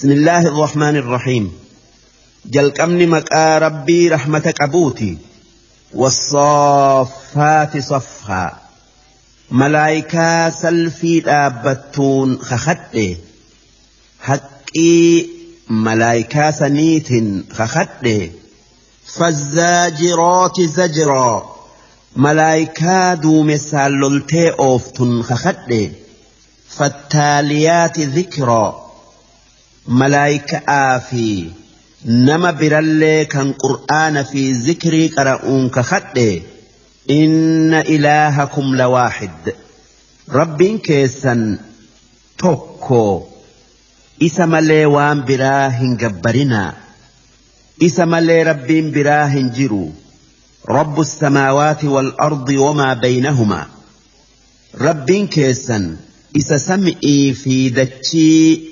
بسم الله الرحمن الرحيم. jalqabni maqaa Rabbii rahmata qabuuti. والصافات صفا. Malaayikaa salfii dhaabbattuun kakadhe, haqqii malaayikaa saniitiin kakadhe. فالزاجرات زجرا. Malaayikaa duumessaan loltee ooftun kakadhe. فالتاليات ذكرا. Malaayikaa fi nama birallee kan Qur'aana fi zikrii qara'uun kakadhe. إن إلهكم لواحد. Rabbiin keessan tokko, isa malee waan biraa hin gabbarinaa, isa malee Rabbiin biraa hin jiru. رب السماوات والأرض وما بينهما. Rabbiin keessan isa sami'ii fi dachii,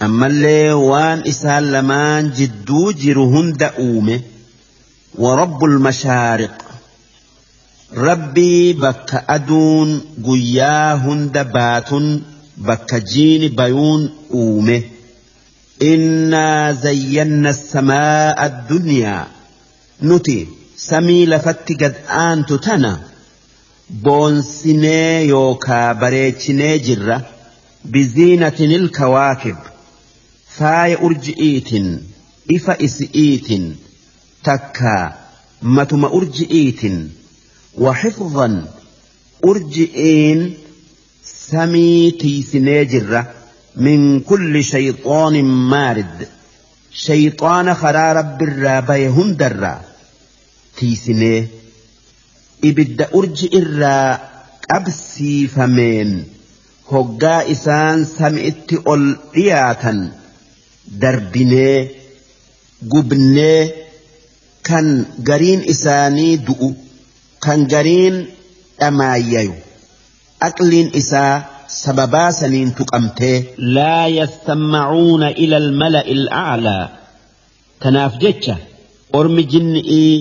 ammallee waan isaan lamaan jidduu jiru hunda uume. ورب المشارق. Rabbii bakka aduun guyyaa hunda baatun, bakka jiini bayuun uume. إنا زينا السماء الدنيا. Nuti samii lafatti gad aantu tana boonsinee yookaa bareechinee jirra. بزينة الكواكب. Faaya urji'iitin, ifa isi'iitin, takka matuma urji'iitin. وحفظا. Urji'iin samii tiisinee jirra. من كل شيطان مارد. Shayxaana karaa Rabbirraa baye hundarraa tiisinee, ibidda urji irraa qabsiifameen hoggaa isaan sami'itti ol dhiyaatan darbinee gubnee, kan gariin isaanii du'u, kan gariin dhamaayyayu, aqliin isaa sababaa saniin tuqamtee. لا يسمعون إلى الملأ الأعلى. Tanaaf jecha ormi jinni'ii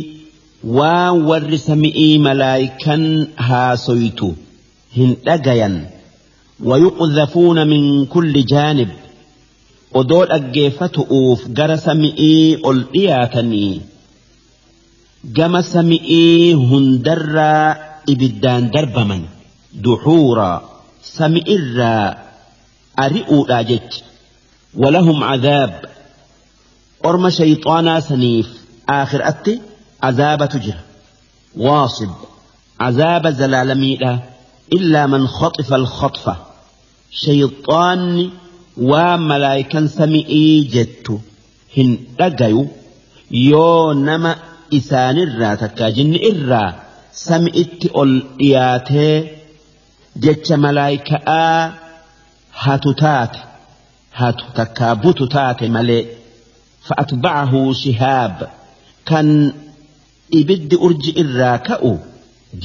waan warri sami'ii malaayikan haasoytu hin dhagayan. ويقذفون من كل جانب. Odoo dhaggeeffatu'uuf gara sami'ii ol dhiyaatanii, gama sami'ii hundarraa ibiddaan darbaman. دحورا, sami'irraa ari'uudhaa jecha. ولهم عذاب. Orma shayxaanaa saniif aakhiraatti azaabatu jira, واصب, azaaba zalaalamiidha. إلا من خطف الخطفة. Shayxaanni waa malaayikan sami'ii jettu hin dhagayu yoo nama isaanirraa takkaa jinni irraa sami'itti ol dhiyaatee jecha malaayika'aa hatu taate, hatu takkaa butu taate malee. فأتبعه شهاب. Kan ibiddi urji irraa ka'u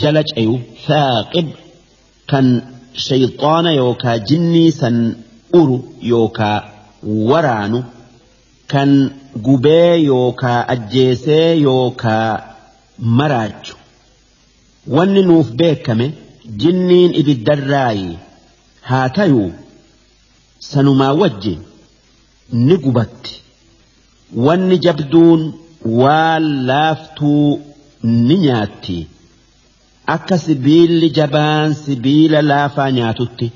jala ceyu. ثاقب. Kan shayxaana yookaa jinnii san uru yookaa waraanu, kan gubee yookaa ajjeesee yookaa maraachu. Wanni nuuf beekame jinniin ibiddarraayi haa tayuu, sanumaa wajji ni gubatti. Wanni jabduun waan laaftuu ni nyaatti, akka sibiilli jabaan sibiila laafaa nyaatutti.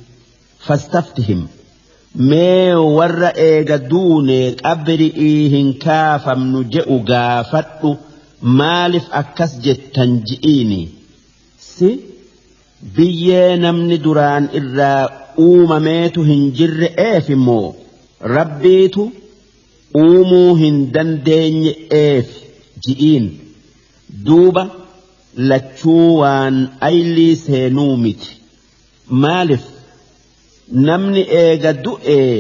فاستفتهم. Mee warra eega duune qabri'ii hin kaafamnu je'u gaafadhu, maaliif akkas jettan ji'iini. Si biyyee namni duraan irraa uumameetu hin jirre eef immoo Rabbiitu uumuu hin dandeenye eef ji'iin. Duuba lachuu waan aylii seenuu miti. Maaliif namni eega du'ee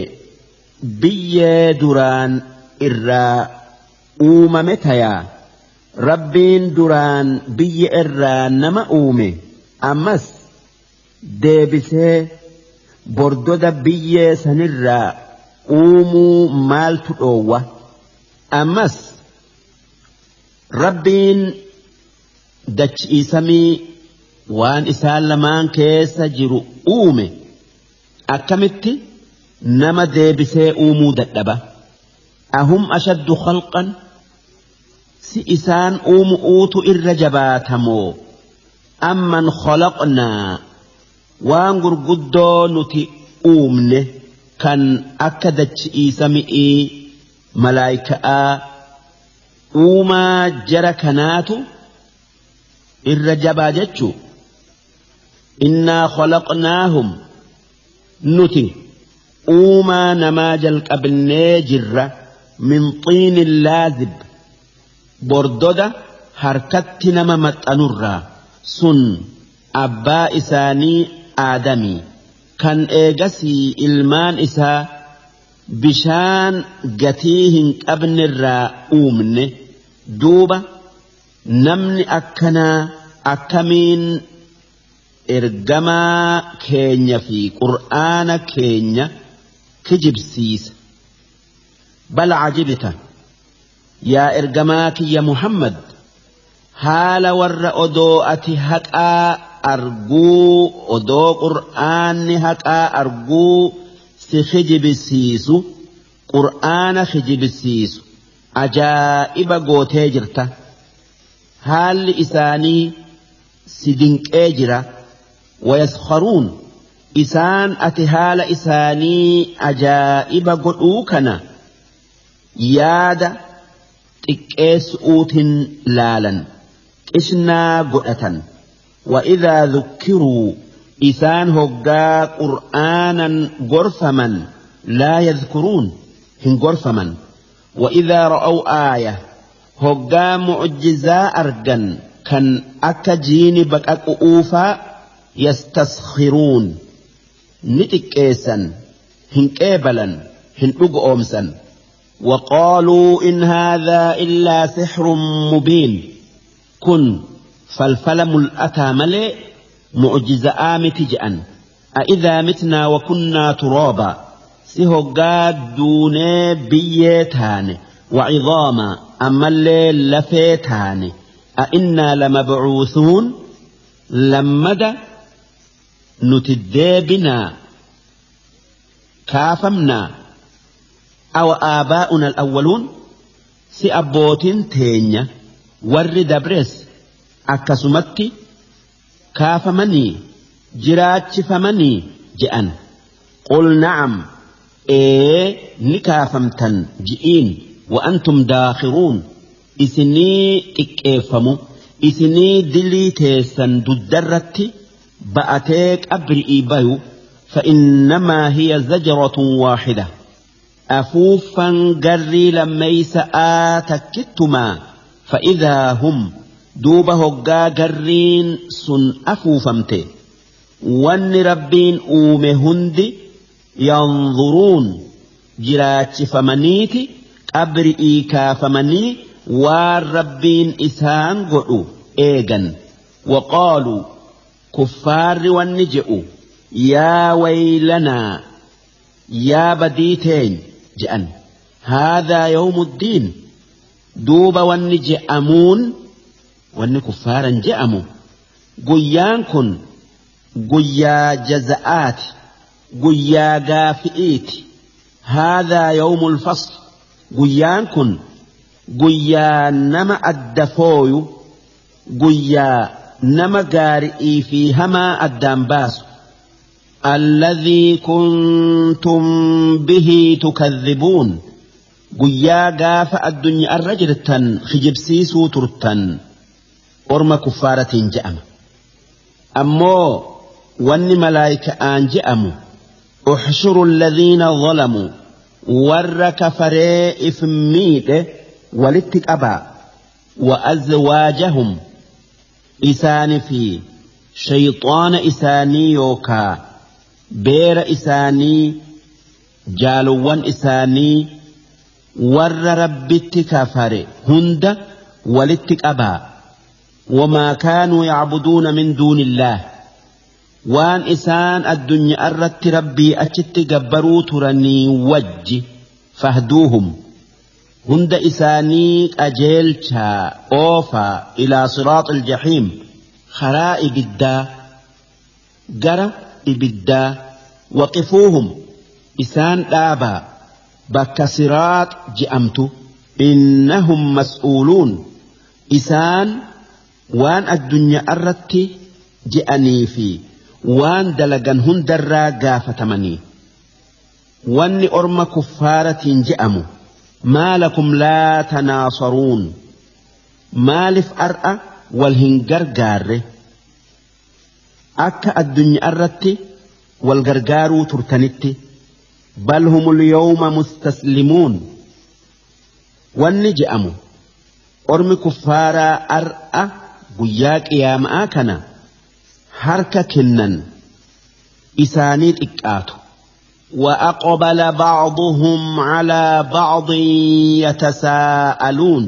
biyyee duraan irraa uumame tayaa? Rabbiin duraan biyya irraa nama uume, ammas deebisee bordoda biyyee sanirraa uumuu maaltu dhoowwa? Ammas Rabbiin dachii, samii, waan isaan lamaan keessa jiru uume, akkamitti Nama deebisee uumuu dadhaba. Ahum ashaddu khalqan, si isaan uumu'uutu irra jabaatamoo, amman khalaqnaa, waan gurguddoo nuti uumne kan akka dachi'ii sami'ii malaayika'aa uumaa jara kanaatu irra jabaa jechuu. Innaa khalaqnaahum, nuti uumaa namaa jalqabnee jirra, min xiinin laazib, bordoda harkatti nama maxxanurraa, sun abbaa isaanii aadamii kan eegasii ilmaan isaa bishaan gatii hin qabnerraa uumne. Duuba namni akkanaa akkamiin ergamaa keenya fi qur'aana keenya kijibsiisa? Bal cajibta, yaa ergamaa kiyya Muhammad, haala warra odoo ati haqaa arguu, odoo qur'aanni haqaa arguu si kijibsiisu, qur'aana kijibsiisu ajaa'iba gootee jirta. Haalli isaanii si dinqee jira. Wayaskharuun, isaan ati haala isaanii ajaa'iba godhuu kana yaada xiqqeessuutiin laalan, qishnaa godhatan. وإذا ذكروا، إسان هقا قرآنا غرفمن، لا يذكرون، هن غرفمن. وإذا رأوا آية، هقا معجزة أرجن كان أكا جيني بك أوفا، يستسخرون، نتكيسا، هن كيبلا، هن أمسا. وقالوا إن هذا إلا سحر مبين، كن فالفل mul'ataa malee mu'jiza'aa miti je'an. أإذا متنا وكنا ترابا، si hoggaa duunee biyyee taane، وعظاما، ammallee lafee taane، أإنا لمبعوثون، lammada nuti deebinaa kaafamnaa؟ أو آباؤنا الأولون، si abbootiin teenya warri dabres akkasumatti kaafamanii jiraachifamanii je'an. قل نعم، ee ni kaafamtan ji'iin. وأنتم داخرون، isinii xiqqeeffamu, isinii dilii teessan duddarratti ba'atee qabri'ii bayu. فإنما هي زجرة واحدة، afuuffan garrii lammeeysa'aa takkittumaa. فإذا هم، duuba hoggaa garriin sun afuufamte, wanni rabbiin uume hundi ينظرون, jiraachifamaniiti qabri'ii kaafamanii waan rabbiin isaan godhu eegan. وقالوا, kuffaarri wanni je'u, يا ويلنا, yaa badii teenya je'an. هذا يوم الدين, duuba wanni je'amuun, wanni kuffaaran je'amu, guyyaan kun guyyaa jaza'aati, guyyaa gaafi'iiti. هذا يوم الفصل, guyyaan kun guyyaa nama adda fooyu, guyyaa nama gaari'ii fi hamaa addaan baasu. الذي كنتم به تكذبون, guyyaa gaafa addunyaa irra jirtan kijibsiisuu turtan orma kuffaaratiin je'ama. Ammoo wanni malaayika'aan je'amu, احشروا الذين ظلموا, warra kafaree if miidhe walitti qabaa, وأزواجهم, isaani fi shayxaana isaanii yookaa beera isaanii, jaalowwan isaanii, warra rabbitti kafare hunda walitti qabaa. وما كانوا يعبدون من دون الله, waan isaan addunyaa irratti rabbii achitti gabbaruu turanii wajji. فاهدوهم, hunda isaanii qajeelchaa oofaa, إلى صراط الجحيم, karaa ibiddaa, gara ibiddaa. وقفوهم, Isaan dhaabaa bakka siraax je'amtu. Innahum mas'uuluun isaan waan addunyaa irratti je'anii fi waan dalagan hundarraa gaafatamanii. Wanni orma kuffaaratiin je'amu maa lakum laa tanaasaruun maaliif ar'a wal hin gargaarre akka addunyaa irratti wal gargaaruu turtanitti. Bal humul yawma mustaslimuun wanni je'amu ormi kuffaaraa ar'a guyyaa qiyaamaa kana harka kennan isaanii xiqqaatu. وأقبل بعضهم على بعض يتساءلون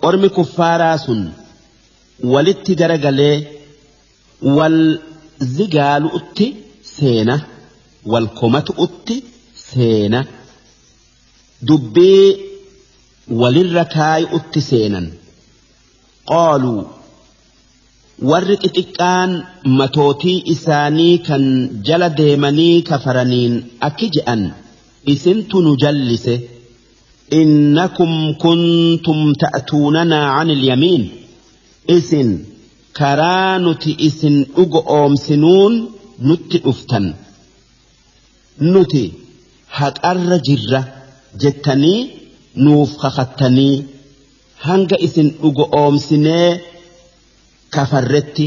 ormi kuffaaraa sun walitti garagalee wal zigaalu'utti seena wal komatu'utti seena dubbii walirra kaayu'utti seenan. Qaaluu warri xixiqqaan matootii isaanii kan jala deemanii kafaraniin akki je'an isintu nu jallise. Innakum kuntum ta'tuunanaa 'anil yamiin isin karaa nuti isin dhugo oomsinuun nutti dhuftan nuti haqarra jirra jettanii nuuf kakattanii hanga isin dhugo oomsinee kafarretti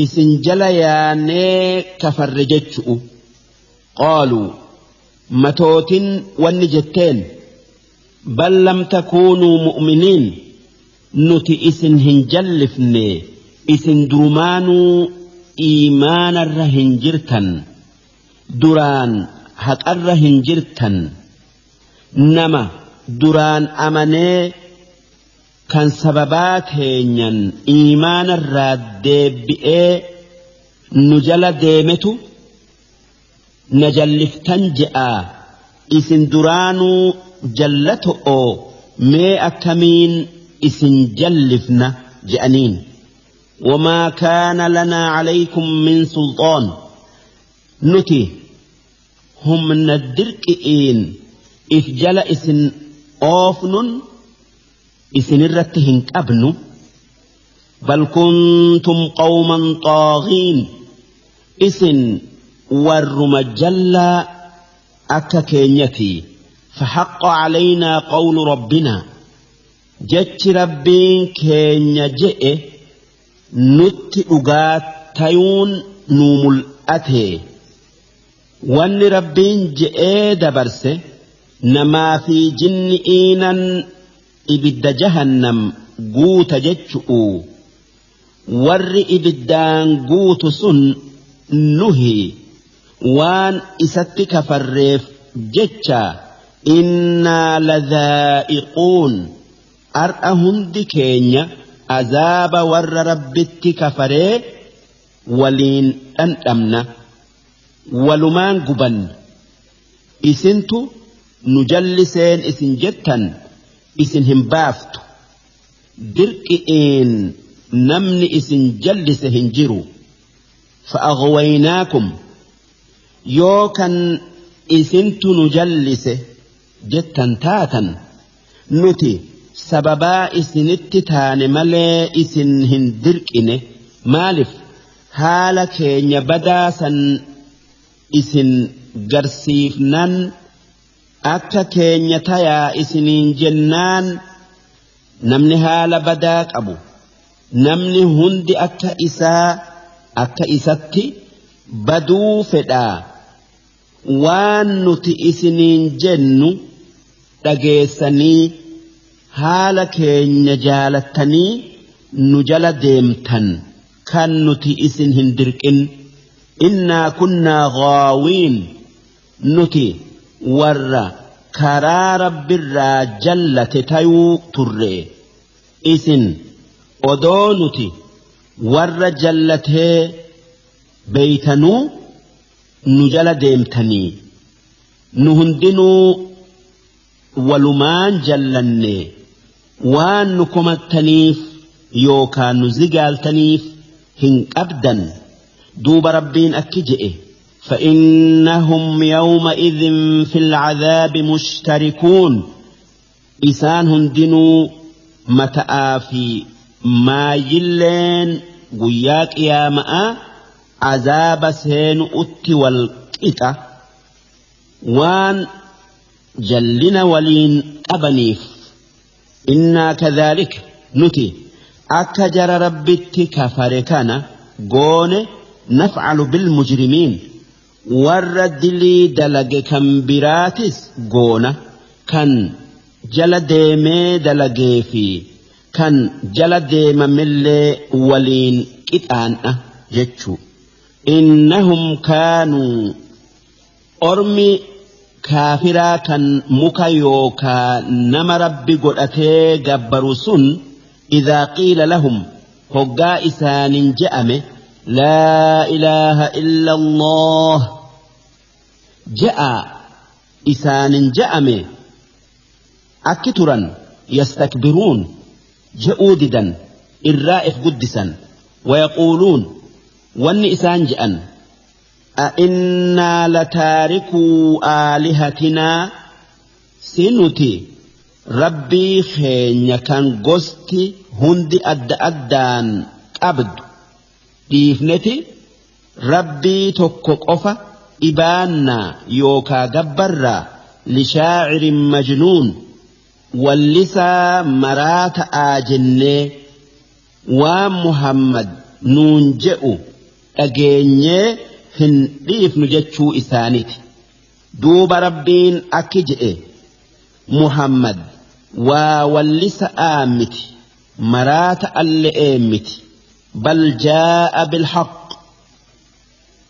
isin jala yaanee kafarre jechu'u. Qaaluu matootin wanni jetteen bal lam takuunuu mu'miniin nuti isin hin jallifne isin durumaanuu iimaanarra hin jirtan duraan haqarra hin jirtan nama duraan amanee kan sababaa teenyan iimaanarraa deebi'ee nu jala deemetu na jalliftan je'aa isin duraanuu jallato'oo mee akkamiin isin jallifna je'aniin. وما كان لنا عليكم من سلطان nuti humna dirqi'iin if jala isin oofnun isinirratti hin qabnu. Bal kuntum qawman xaagiin isin warruma jallaa akka keenyati. فحق علينا قول ربنا jechi rabbiin keenya je'e nutti dhugaa tayuun nuu mul'ate. Wanni rabbiin je'ee dabarse namaa fi jinni'iinan ibidda jahannam guuta jechu'u. Warri ibiddaan guutu sun nuhi waan isatti kafarreef jecha innaa ladhaa'iquun ar'a hundi keenya azaaba warra rabbitti kafaree waliin dhandhamna walumaan gubanna. Isintu nu jalliseen isin jettan isin hin baaftu dirqi'iin namni isin jallise hin jiru. Fa'aghwaynaakum yoo kan isintu nu jallise jettan taatan nuti sababaa isinitti taane malee isin hin dirqine. Maaliif haala keenya badaa san isin garsiifnan akka keenya tayaa isiniin jennaan namni haala badaa qabu namni hundi akka isaa akka isatti baduu fedhaa. Waan nuti isiniin jennu dhageessanii haala keenya jaalattanii nu jala deemtan kan nuti isin hin dirqin. Innaa kunnaa ghaawiin nuti warra karaa rabbirraa jallate tayuu turre. Isin odoo nuti warra jallatee beeytanuu nu jala deemtanii nu hundinuu walumaan jallanne waan nu komattaniif yookaan nu zigaaltaniif hin qabdan. Duuba rabbiin akki je'e فإنهم يومئذ في العذاب مشتركون إسان هندنو متآ في ما يلين قياك يا ماء عذاب سين أت والقطة وان جلنا ولين أبنيف إنا كذلك نتي أكجر ربتي كفركنا قون نفعل بالمجرمين ورد لي دلق كم براتس قون كان جل ديمي دلقي في كان جل ديم ملي ولين كتان جتشو إنهم كانوا أرمي كافرا كان مكيوكا نما ربي قد جبرسون إذا قيل لهم هقا إسان جأمه لا إله إلا الله جاء إسان جأمه أكترا يستكبرون جؤوددا الرائف قدسا ويقولون ون إسان جأن أئنا لتاركوا آلهتنا سنتي ربي خين كان قستي هندي أد أدان أبد ديفنتي ربي تكك أفا إبانا يوكا جبرا لشاعر مجنون واللسا مرات آجنة ومحمد نونجئ أجيني هن ديفن جتشو إسانتي دوب ربين أكجئ محمد وولس آمتي مرات اللئامتي بل جاء بالحق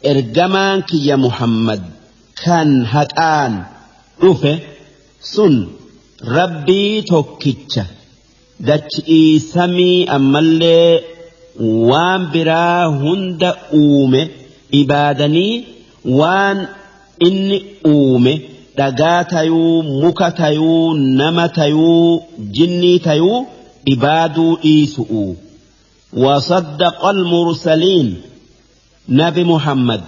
إرجمانك يا محمد كان هتآن رفه سن ربي توكيتش دتش سمي أمالي وان برا هند أومي إبادني وان إني أومي dhagaa tayuu muka tayuu nama tayuu jinnii tayuu ibaaduu dhiisu'u wasaddaqa almursaliin nabi Muhammad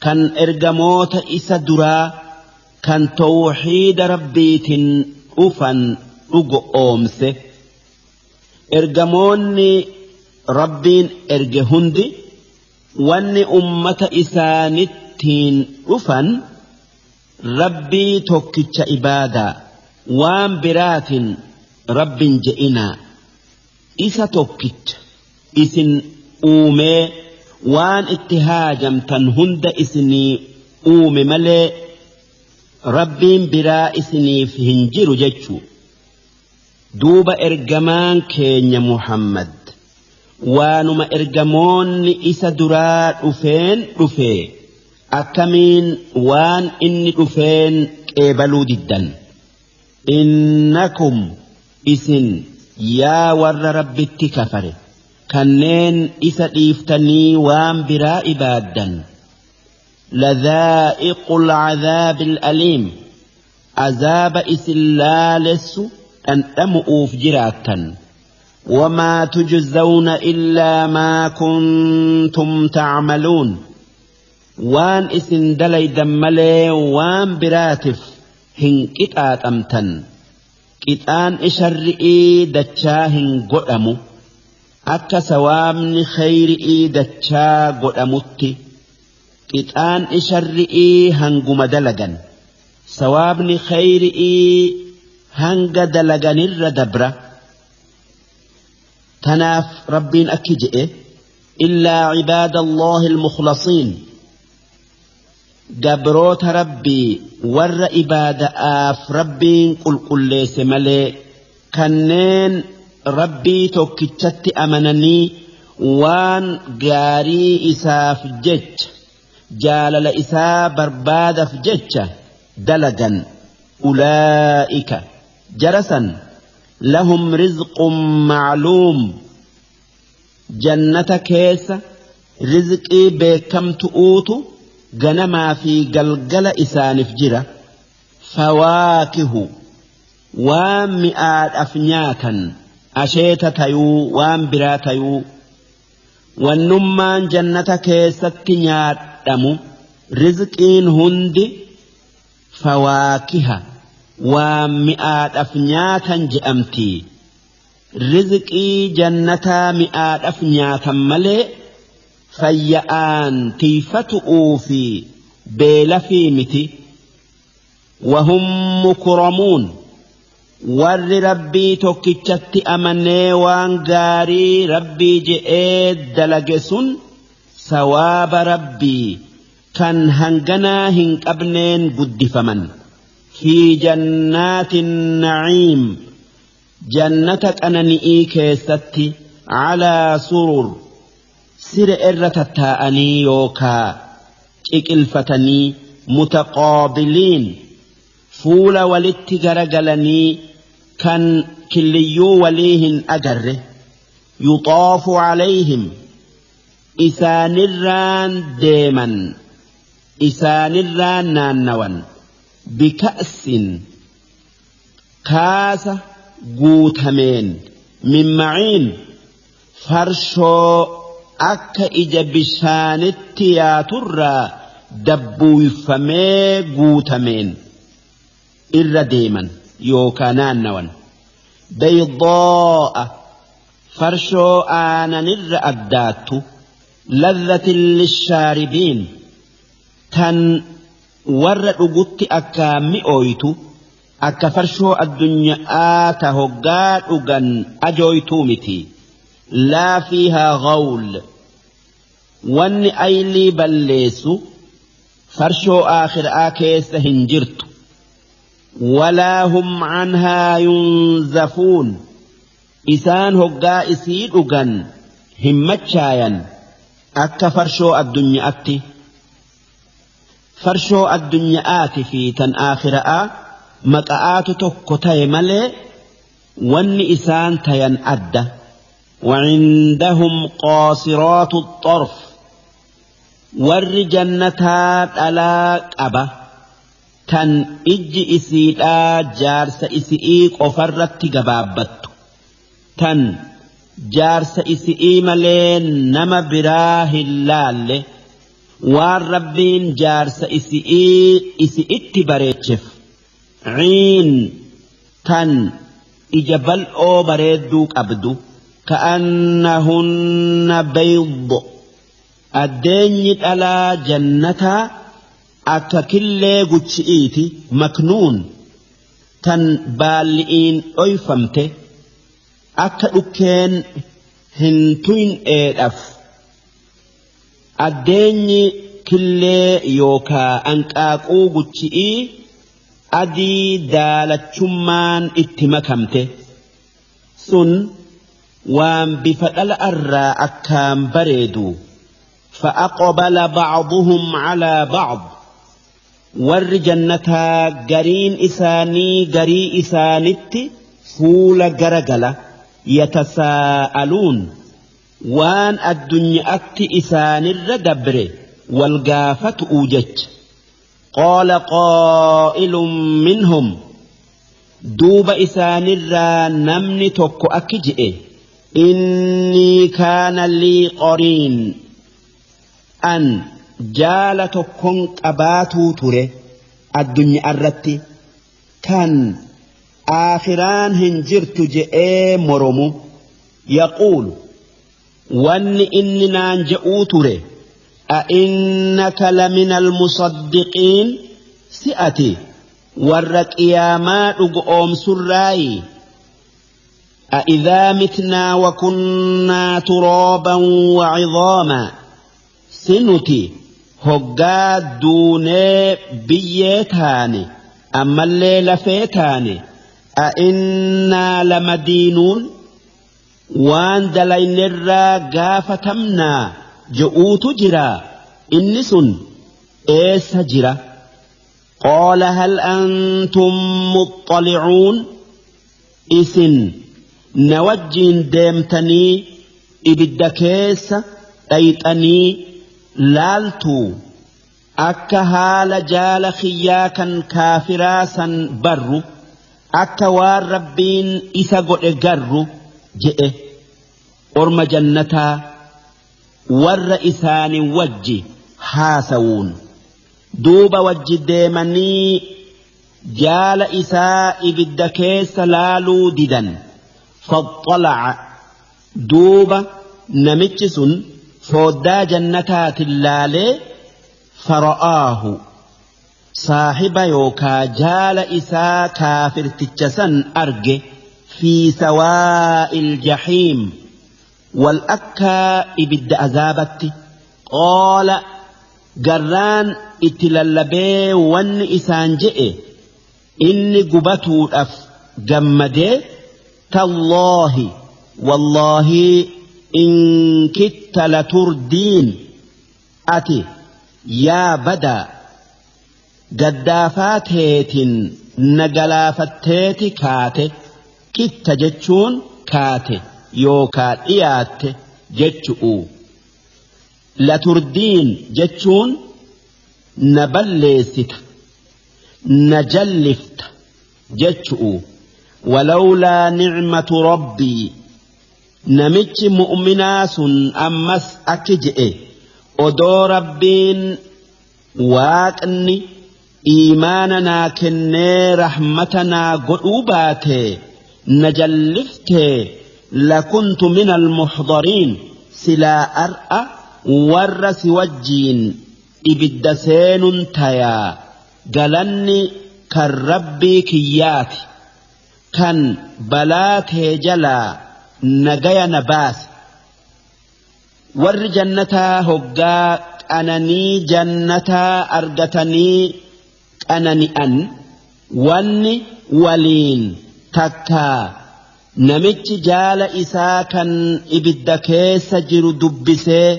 kan ergamoota isa duraa kan tawxiida rabbiitiin dhufan dhugo oomse ergamoonni rabbiin erge hundi wanni ummata isaanittiin dhufan rabbii tokkicha ibaadaa waan biraatiin rabbin je'inaa isa tokkicha isin uumee waan itti haajamtan hunda isinii uume malee rabbiin biraa isiniif hin jiru jechuu duuba ergamaan keenya Muhammad waanuma ergamoonni isa duraa dhufeen dhufee akkamiin waan inni dhufeen qeebaluu diddan innakum isin yaa warra rabbitti kafare kanneen isa dhiiftanii waan biraa ibaaddan ladhaa'iqul cadhaabil aliim azaaba isin laalessu dhandhamu'uuf jiraattan wamaa tujzawna illaa maa kuntum tacmaluun waan isin dalaydan malee waan biraatiif hin qixaaxamtan qixaan sharri'ii dachaa hin godhamu akka sawaabni khayri'ii dachaa godhamutti qixaan sharri'ii hanguma dalagan sawaabni khayri'ii hanga dalaganirra dabra tanaaf rabbiin akki je'e illaa cibaada allaahi almukhlasiin gabroota rabbii warra ibaada'aaf rabbiin qulqulleesse malee kanneen rabbii tokkichatti amananii waan gaarii isaaf jecha jaalala isaa barbaadaf jecha dalagan ulaa'ika jarasan lahum rizqun ma'luum jannata keessa rizqii beekamtu'uutu ganamaa fi galgala isaaniif jira fawaakihu waan mi'aadhaaf nyaatan asheeta tayuu waan biraa tayuu wannummaan jannata keessatti nyaadhamu Rizqiin hundi fawaakiha waan mi'aadhaaf nyaatan je'amti. Rizqii jannataa mi'aadhaaf nyaatan malee fayya'aan tiifatu'uu fi beelafii miti. Wahum mukramuun warri rabbii tokkichatti amanee waan gaarii rabbii je'ee dalage sun sawaaba rabbii kan hanganaa hin qabneen guddifaman. Fi jannaatin naciim jannata qanani'ii keessatti calaa surur sire irra tattaa'anii yookaa ciqilfatanii mutaqaabiliin fuula walitti garagalanii kan killiyyuu walii hin agarre. Yuxaafu calayhim isaanirraan deeman isaanirraan naannawan bika'sin kaasa guutameen min maciin farshoo akka ija bishaanitti yaaturraa dabbuufamee guutameen irra deeman yookaa naannawan. Baydaa'a farshoo aananirra addaattu ladhatin lishaaribiin tan warra dhugutti akka mi'ooytu akka farshoo addunyaa ta hoggaa dhugan ajooytuu miti. Laa fiihaa ghawl wanni aylii balleessu farshoo aakhiraa keessa hin jirtu. Walaa hum canhaa yunzafuun isaan hoggaa isii dhugan hin machaayan akka farshoo addunyaatti. Farshoo addunyaati fi tan aakhiraa maqa'aatu tokko ta'e malee wanni isaan tayan adda. وعندهم قاصرات الطرف warri jannataa dhalaa qaba tan ijji isiidhaa jaarsa isi'ii qofarratti gabaabbattu tan jaarsa isi'ii malee nama biraa hin laalle waan rabbiin jaarsa isi'ii isi'itti bareecheef. Ciin tan ija bal'oo bareedduu qabdu ka'annahunna bayd addeenyi dhalaa jannataa akka killee guchi'iiti maknuun tan baalli'iin dhoyfamte akka dhukkeen hin tuyneedhaaf. Addeenyi killee yookaa anqaaquu guchi'ii adii daalachummaan itti makamte sun waan bifa dhala irraa akkaan bareedu. فأقبل بعضهم على بعض warri jannataa gariin isaanii garii isaanitti fuula garagala yatasaa'aluun waan addunyaatti isaanirra dabre wal gaafatu'uu jecha. Qaala qaa'ilun minhum duuba isaanirraa namni tokko akki je'e innii kaana lii qoriin an jaala tokkon qabaatuu ture addunyaa irratti kan aakhiraan hin jirtu je'ee moromu. Yaquulu wanni inni naan je'uu ture a innaka lamina almusaddiqiin si'ati warra qiyaamaa dhugu oomsurraayi. A idhaa mitnaa wa kunnaa turaaban wa cidhaamaa sinuti hoggaa duunee biyyee taane ammallee lafee taane a innaa lamadiinuun waan dalaynirraa gaafatamnaa je'uutu jira inni sun eessa jira. Qaala hal antum muxxalicuun isin na wajjiin deemtanii ibidda keessa dhayxanii laaltuu akka haala jaala khiyyaa kan kaafiraa san barru akka waan rabbiin isa godhe garru je'e. Orma jannataa warra isaanii wajji haasawuun. Duuba wajji deemanii jaala isaa ibidda keessa laaluu didan. Faxxala'a duuba namichi sun fooddaa jannataatiin laalee fara'aahu saahiba yookaa jaala isaa kaafirticha san arge fi sawaa'il jahiim wal akkaa ibidda azaabatti. Qaala garraan itti lallabee wanni isaan je'e inni gubatuudhaaf gammadee tallaahi wallaahi in kitta laturdiin ati yaa badaa gaddaafaa teetin na galaafatteeti kaate. Kitta jechuun kaate yookaa dhiyaatte jechu'u. Laturdiin jechuun na balleessita na jallifta jechu'u. Walawlaa nicmatu rabbii namichi mu'minaa sun ammas akki je'e odoo rabbiin waaqni iimaana naa kennee rahmata naa godhuu baate na jalliftee lakuntu min almuxdariin silaa ar'a warra si wajjiin ibidda seenun tayaa. Galanni kan rabbii kiyyaati kan balaa tee jalaa nagaya na baase. Warri jannataa hoggaa qananii jannataa argatanii qanani'an wanni waliin takkaa namichi jaala isaa kan ibidda keessa jiru dubbisee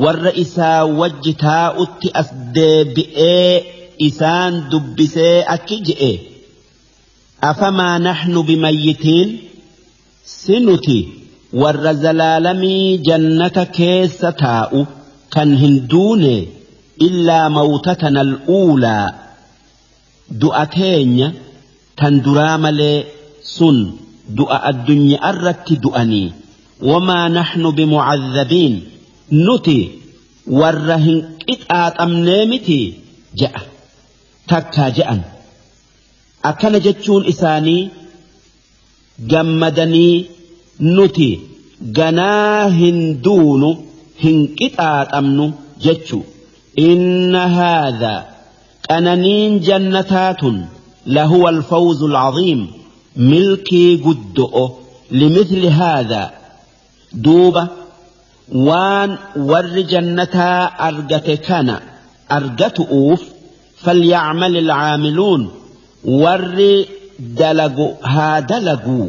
warra isaa wajji taa'utti as deebi'ee isaan dubbisee akki je'e afamaa naxnu bimayyitiin sinuti warra zalaalamii jannata keessa taa'u kan hin duune illaa mawtatana al'uulaa du'a teenya tan duraa malee sun du'a addunyaa irratti du'anii wamaa naxnu bimucadhabiin nuti warra hin qixaaxamnee miti je'a takkaa je'an. Akkana jechuun isaanii gammadanii nuti ganaa hin duunu hin qixaaxamnu jechu. Inna haadha qananiin jannataatun lahuwa alfawzu alcaziim milkii guddo'o limithli haadha. Duuba waan warri jannataa argate kana argatu'uuf falyacmal alcaamiluun warri dalagu haa dalaguu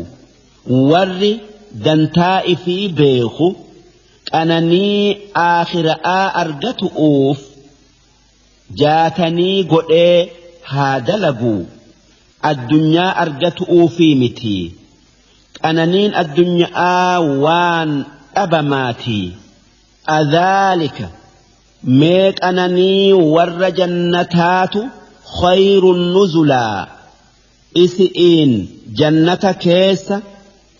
warri dantaa fi beeku qananii aakhira'aa argatu'uuf jaatanii godhee haa dalaguu addunyaa argatu'uufi miti. Qananiin addunyaa waan dhabamaatii. Adhaalika mee qananii warra jannataatu khayrun nuzulaa isi'iin jannata keessa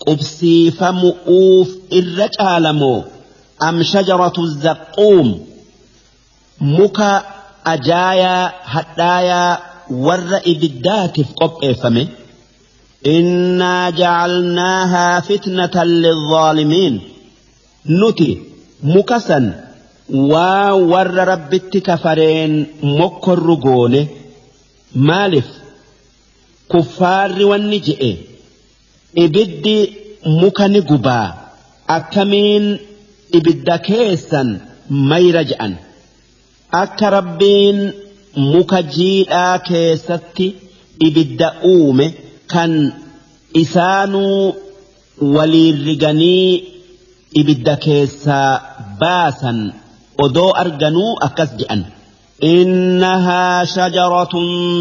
qubsiifamu'uuf irra caalamoo am shajaratu zaqquum muka ajaayaa hadhaayaa warra ibiddaatiif qopheeffame. Innaa jacalnaahaa fitnatan lilzaalimiin nuti muka san waa warra rabbitti kafareen mokkorru goone. Maaliif kuffaarri wanni je'e ibiddi muka ni gubaa akkamiin ibidda keessan mayra je'an. Akka rabbiin muka jiidhaa keessatti ibidda uume kan isaanuu waliin riganii ibidda keessaa baasan odoo arganuu akkas je'an. إنها شجرة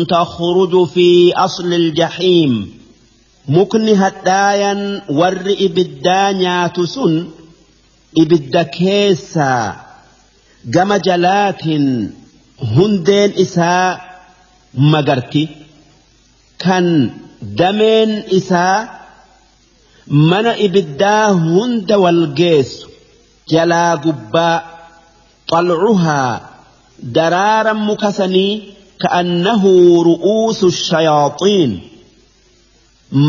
تخرج في أصل الجحيم مكن هدايا ور إبدانيات سن إبدا كيسا جم جلات هندين إساء مغرتي كان دمين إساء من إبدا هند والجيس جلا قبا طلعها Daraaran muka sanii ka'annahu ru'uusu shayaaxiin,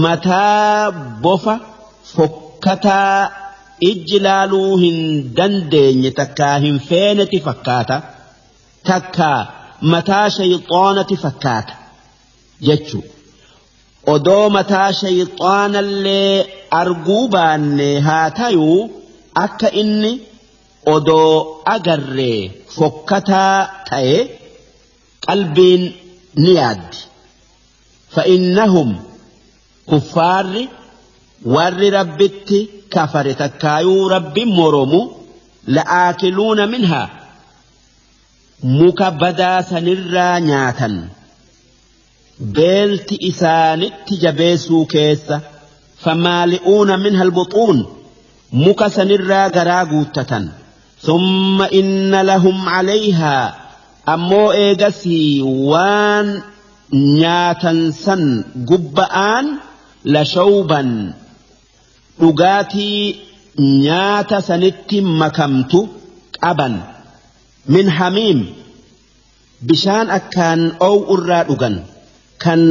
mataa bofa fokkataa ijji laaluu hin dandeenye takkaa hin feeneti fakkaata, takkaa mataa shayxaanati fakkaata jechu. Odoo mataa shayxaanallee arguu baanne haa tayuu, akka inni odoo agarree fokkataa ta'e qalbiin ni yaaddi. Fa'innahum, kuffaarri warri Rabbitti kafare takkaayuu Rabbi moromu, la'aakiluuna minhaa, muka badaa sanirraa nyaatan beelti isaanitti jabeessuu keessa. Famaali'uuna minha albuxuun, muka sanirraa garaa guuttatan. Thumma inna lahum calayhaa, ammoo eegasii waan nyaatan san gubba'aan, lashawban, dhugaatii nyaata sanitti makamtu qaban, min hamiim, bishaan akkaan oo'u irraa dhugan, kan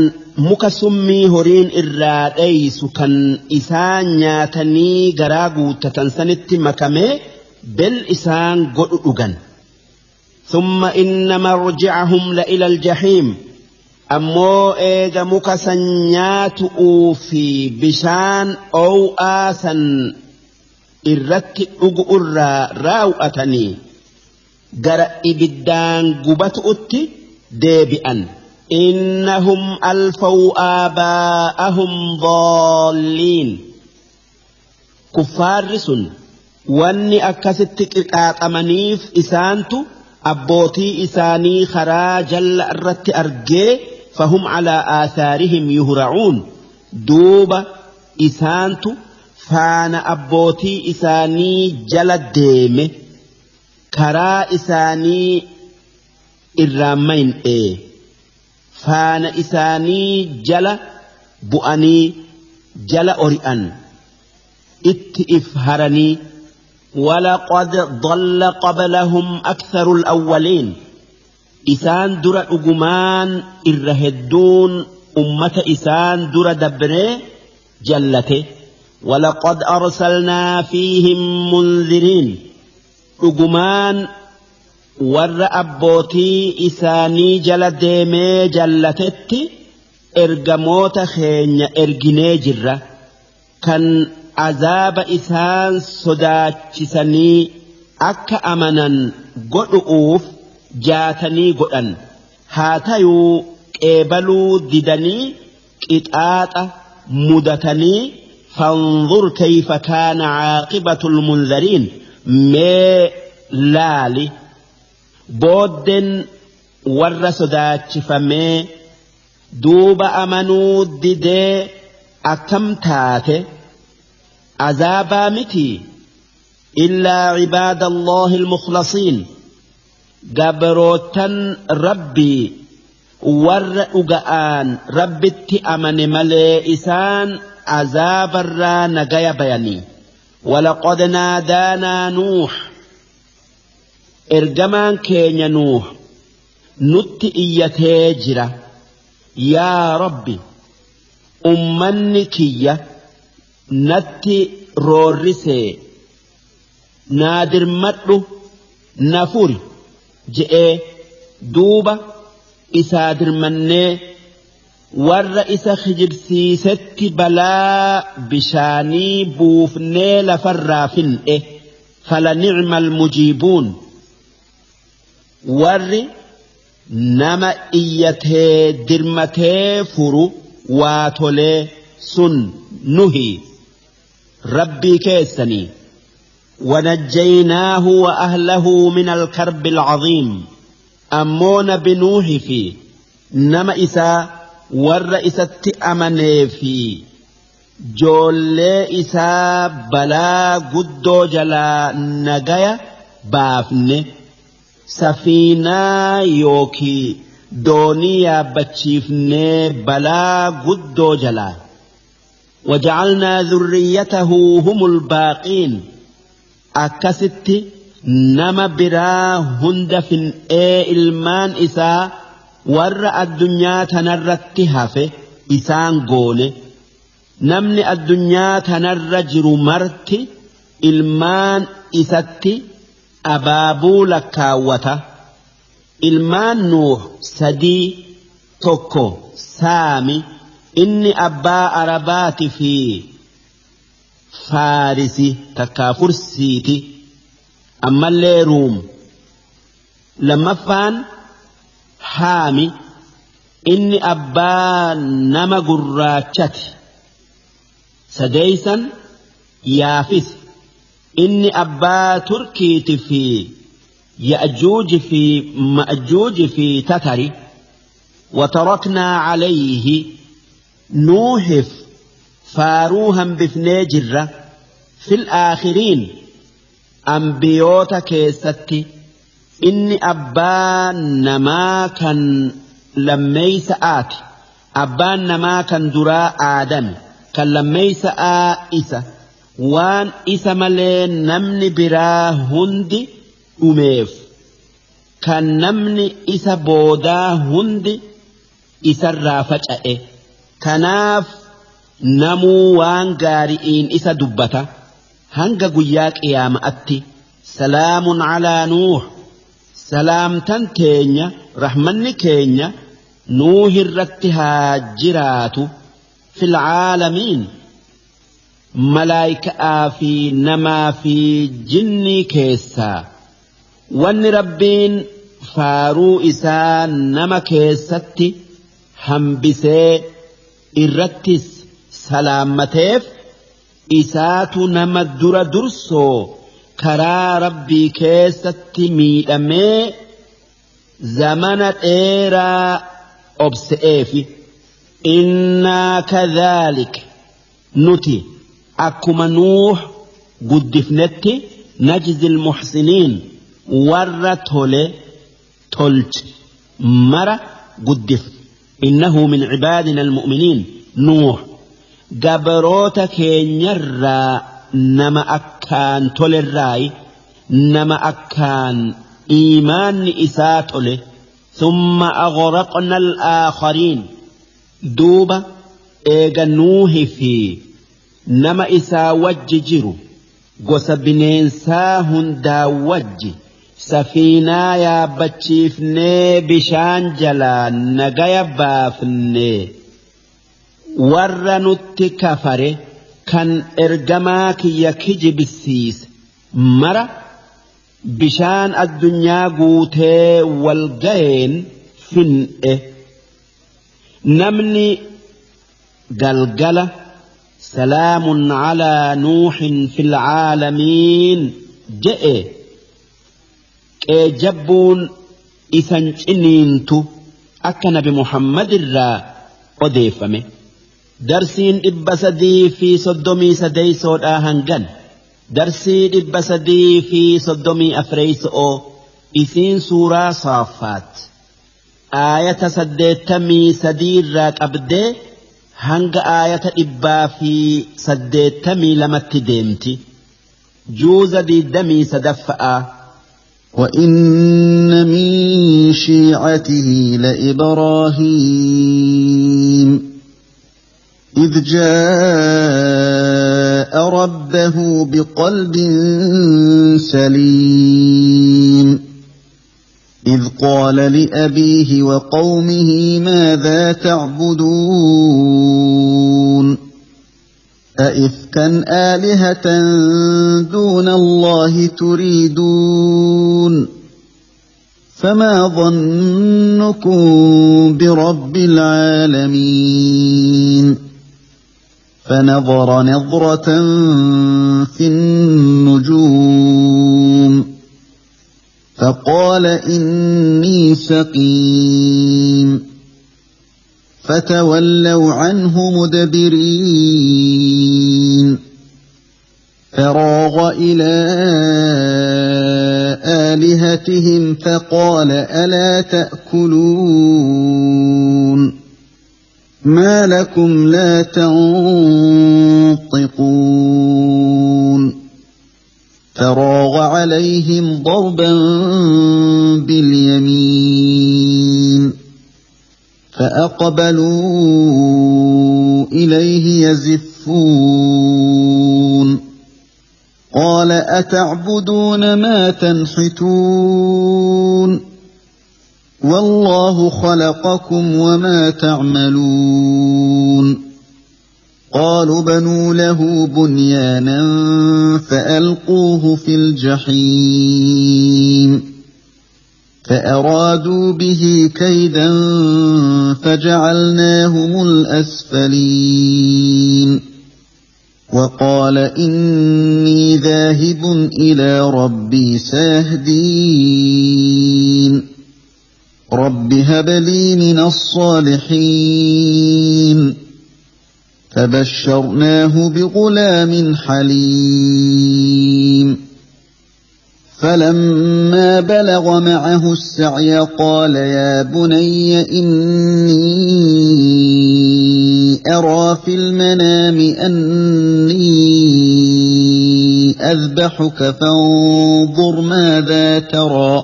muka summii horiin irraa dheeysu kan isaan nyaatanii garaa guuttatan sanitti makamee bel isaan godhu dhugan. Thumma inna marji'ahum la ila aljahiim, ammoo eega muka san nyaatu'uu fi bishaan oo'aa san irratti dhugu irraa raaw'atanii gara ibiddaan gubatu'utti deebi'an. Innahum alfaw aabaa'ahum daalliin, kuffaarri sun wanni akkasitti qixaaxamaniif isaantu abbootii isaanii karaa jalla irratti argee, fahum calaa aasaarihim yuhracuun, duuba isaantu faana abbootii isaanii jala deeme, karaa isaanii irraa mayn'ee faana isaanii jala bu'anii jala ori'an itti if haranii. ولقد ضل قبلهم أكثر الأولين، isaan dura dhugumaan irra hedduun ummata isaan dura dabree jallate. ولقد أرسلنا فيهم منذرين، dhugumaan warra abbootii isaanii jala deemee jallatetti ergamoota keenya erginee jirra, kan azaaba isaan sodaachisanii akka amanan godhu'uuf jaatanii godhan. Haa tayuu qeebaluu didanii qixaaxa mudatanii. فانظر كيف كان عاقبة المنذرين، mee laali booddeen warra sodaachifamee duuba amanuu didee akkam taate. Azaabaa miti. إلا عباد الله المخلصين، gabrootan Rabbii warra dhuga'aan Rabbitti amane malee isaan azaabarraa nagaya bayanii. ولقد نادانا نوح، ergamaan keenya Nuuh nutti iyyatee jira: "Yaa Rabbi, ummanni kiyya natti roorrisee, naa dirmadhu, na furi" je'ee. Duuba isaa dirmannee warra isa kijibsiisetti balaa bishaanii buufnee lafarraa fin'e. فلنعم المجيبون، warri nama iyyatee dirmatee furu waa tolee sun nuhi Rabbii keessanii. ونجيناه وأهله من الكرب العظيم، ammoo nabi Nuuhi fi nama isaa, warra isatti amanee fi joollee isaa balaa guddoo jalaa nagaya baafne, safiinaa yookii doonii yaabbachiifnee balaa guddoo jalaa. وجعلنا ذريته هم الباقين، akkasitti Nama biraa hunda fin'ee ilmaan isaa warra addunyaa tanarratti hafe isaan goone. Namni addunyaa tanarra jiru marti ilmaan isatti abaabuu lakkaawwata. Ilmaan Nuuh sadii, tokko Saami, inni abbaa Arabaati fi Faarisi takkaa Fursiiti, ammallee Ruum. Lammaffaan Haami, inni abbaa nama gurraachati. Sadeeysan Yaafis, inni abbaa Turkiiti fi Ya'juuji fi Ma'juuji fi Tatari. وتركنا عليه نوحف فاروها بفني جرة في الآخرين أنبيوتا كيستي إني أبان نما كان لميس آتي أبان نما كان درا آدم كان لميس آئسة وان إسا ملي نمني برا هندي أميف كان نمني إسا بودا هندي isarraa faca'e. Kanaaf namuu waan gaari'iin isa dubbata hanga guyyaa qiyaama'atti. Salaamun calaa Nuuh, salaamtan teenya rahmanni keenya Nuuh irratti haa jiraatu. Fil caalamiin, malaayika'aa fi namaa fi jinnii keessaa. Wanni Rabbiin faaruu isaa nama keessatti hambisee irrattis salaammateef isaatu nama dura dursoo karaa Rabbii keessatti miidhamee zamana dheeraa obse'eefi. Innaa kadhaalik, nuti akkuma Nuuh guddifnetti, najzil muhsiniin, warra tole tolche mara guddifne. إنه من عبادنا المؤمنين. نوح gabroota keenyarraa nama akkaan tolerraayi, nama akkaan iimaanni isaa tole. ثم أغرقنا الآخرين, duuba eega Nuuhi fi nama isaa wajji jiru gosa bineensaa hundaa wajji safiinaa yaabbachiifnee bishaan jalaa nagaya baafne, warra nutti kafare kan ergamaa kiyya kijibsiise mara bishaan addunyaa guutee wal ga'een fin'e. Namni galgala salaamun calaa Nuuhin fil caalamiin je'e qeejabbuun isan ciniintu akka Nabi Muhammad irraa odeeffame. Darsiin 333dhaa hangan. Darsii 334 isiin suuraa Saaffaat aayata 83 irraa qabdee hanga aayata 182tti deemti. Juuza 23ffa'a. وإن من شيعته لإبراهيم إذ جاء ربه بقلب سليم إذ قال لأبيه وقومه ماذا تعبدون أئفكا آلهة دون الله تريدون فما ظنكم برب العالمين فنظر نظرة في النجوم فقال إني سقيم فتولوا عنه مدبرين فراغ إلى آلهتهم فقال ألا تأكلون ما لكم لا تنطقون. فراغ عليهم ضربا باليمين فأقبلوا إليه يزفون قال أتعبدون ما تنحتون والله خلقكم وما تعملون قالوا بنوا له بنيانا فألقوه في الجحيم فأرادوا به كيدا فجعلناهم الأسفلين وقال إني ذاهب إلى ربي سيهدين رب هب لي من الصالحين فبشرناه بغلام حليم فلما بلغ معه السعي قال يا بني إني أرى في المنام أني أذبحك فانظر ماذا ترى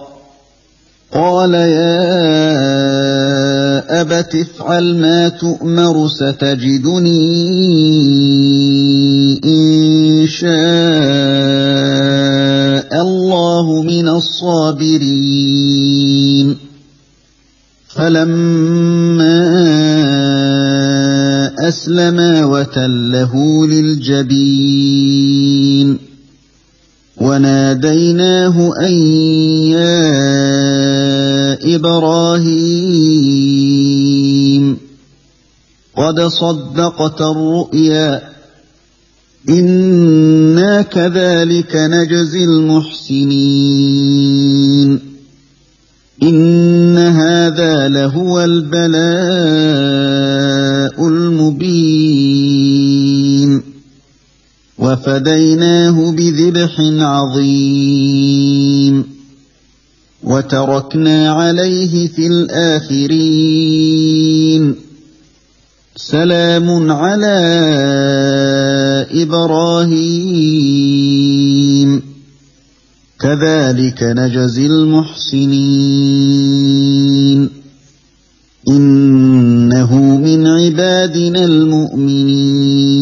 قال يا أبت افعل ما تؤمر ستجدني إن شاء الله من الصابرين فلما أسلما وتله للجبين وناديناه أن يا إبراهيم قد صدقت الرؤيا إنا كذلك نجزي المحسنين إن هذا لهو البلاء المبين وفديناه بذبح عظيم وتركنا عليه في الآخرين سلام على إبراهيم كذلك نجزي المحسنين إنه من عبادنا المؤمنين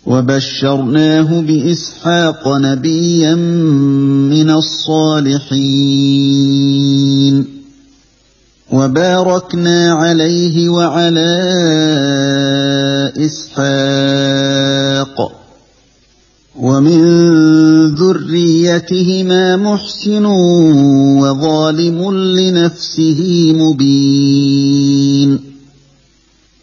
وبشرناه بإسحاق نبيا من الصالحين وباركنا عليه وعلى إسحاق ومن ذريتهما محسن وظالم لنفسه مبين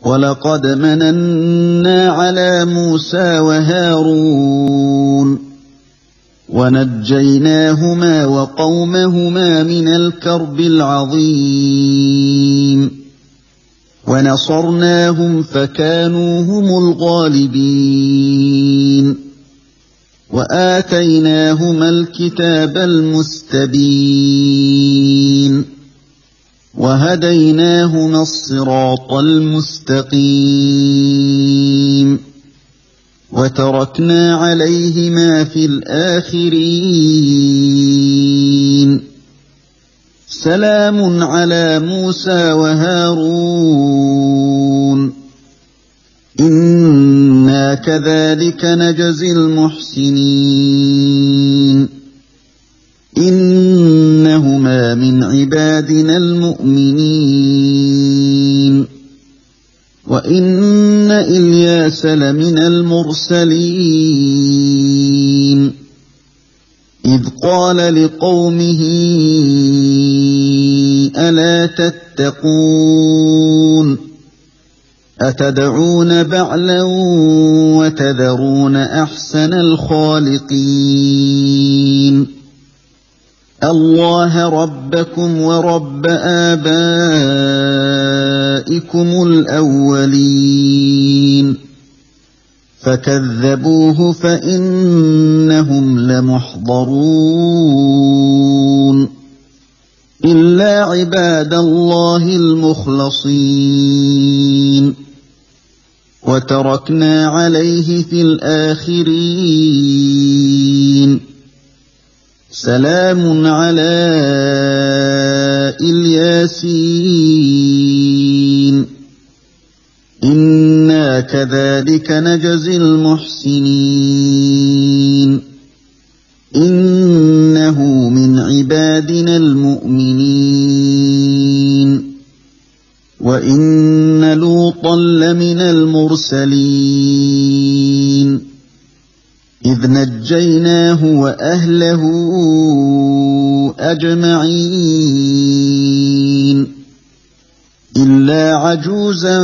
ولقد مننا على موسى وهارون ونجيناهما وقومهما من الكرب العظيم ونصرناهم فكانوا هم الغالبين وآتيناهما الكتاب المستبين وهديناهما الصراط المستقيم وتركنا عليهما في الآخرين سلام على موسى وهارون إنا كذلك نجزي المحسنين إنهما من عبادنا المؤمنين وإن إلياس لمن المرسلين إذ قال لقومه ألا تتقون أتدعون بعلا وتذرون أحسن الخالقين الله ربكم ورب آبائكم الأولين فكذبوه فإنهم لمحضرون إلا عباد الله المخلصين. وتركنا عليه في الآخرين. سلام على الياسين. إنا كذلك نجزي المحسنين. إنه من عبادنا المؤمنين. وإن لوطا لمن المرسلين. إذ نجيناه وأهله أجمعين إلا عجوزا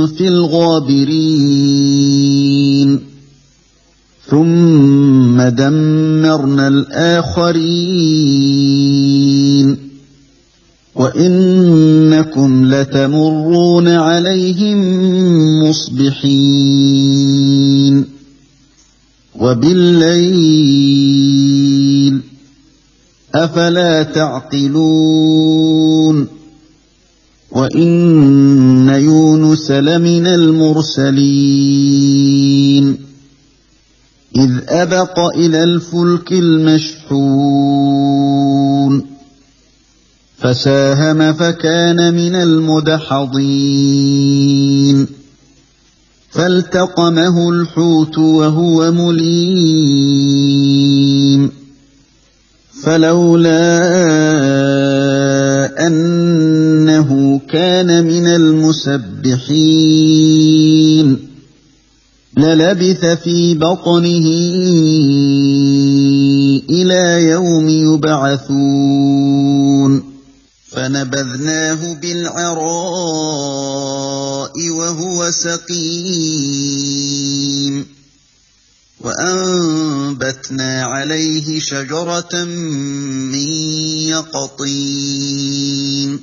في الغابرين. ثم دمرنا الآخرين. وإنكم لتمرون عليهم مصبحين وبالليل أفلا تعقلون. وإن يونس لمن المرسلين. إذ أبق إلى الفلك المشحون فساهم فكان من المدحضين. فالتقمه الحوت وهو مليم. فلولا أنه كان من المسبحين للبث في بطنه إلى يوم يبعثون. فنبذناه بالعراء وهو سقيم. وأنبتنا عليه شجرة من يقطين.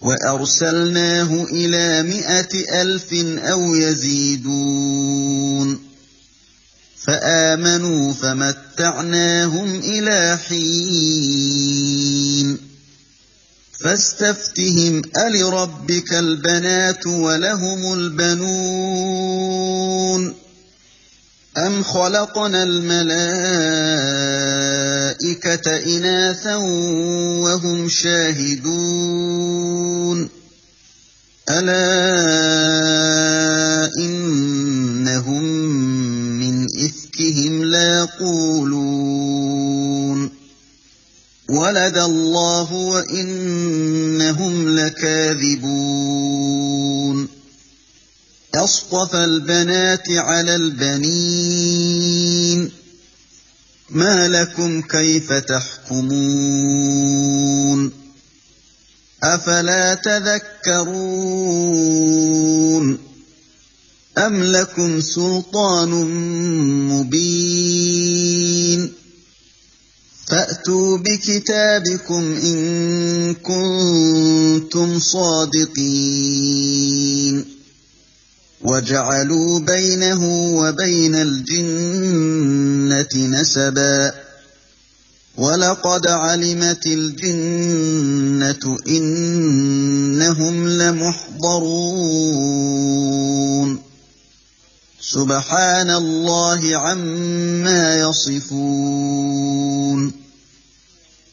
وأرسلناه إلى 100,000 أو يزيدون. فآمنوا فمتعناهم إلى حين. فاستفتهم ألربك البنات ولهم البنون أم خلقنا الملائكة إناثا وهم شاهدون. ألا إنهم من إفكهم ليقولون. ولد الله وإنهم لكاذبون. أصطفى البنات على البنين. ما لكم كيف تحكمون؟ أفلا تذكرون؟ أم لكم سلطان مبين؟ فأتوا بكتابكم إن كنتم صادقين. وجعلوا بينه وبين الجنة نسبا. ولقد علمت الجنة إنهم لمحضرون. سبحان الله عما يصفون.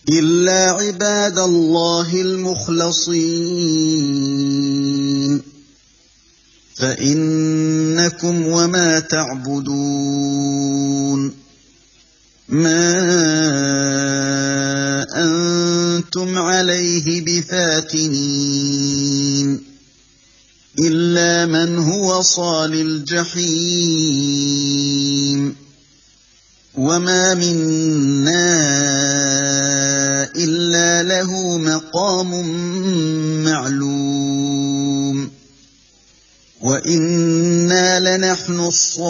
إلا عباد الله المخلصين. فإنكم وما تعبدون. ما أنتم عليه بفاتنين. إلا من هو صال الجحيم. وما منا إلا له مقام معلوم. وإنا لنحن الصافون.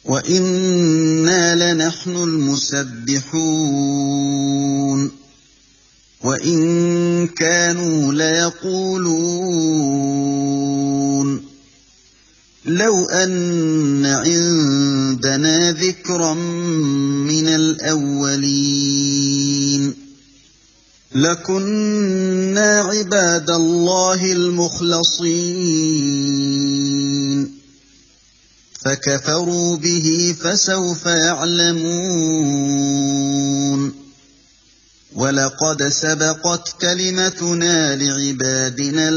وإنا لنحن المسبحون. وإن كانوا ليقولون. لو أن عندنا ذكرا من الأولين. لكنا عباد الله المخلصين فكفروا به فسوف يعلمون ولقد سبقت كلمتنا لعبادنا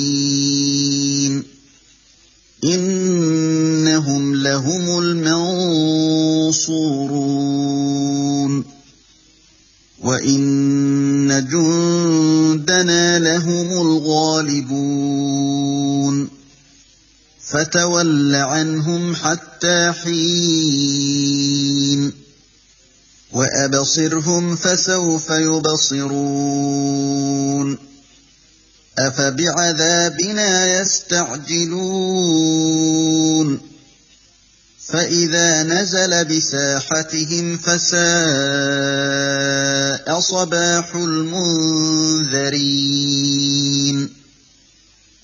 المرسلين إنهم لهم المنصورون وإن جندنا لهم الغالبون فتول عنهم حتى حين وأبصرهم فسوف يبصرون أفبعذابنا يستعجلون فإذا نزل بساحتهم فساء صباح المنذرين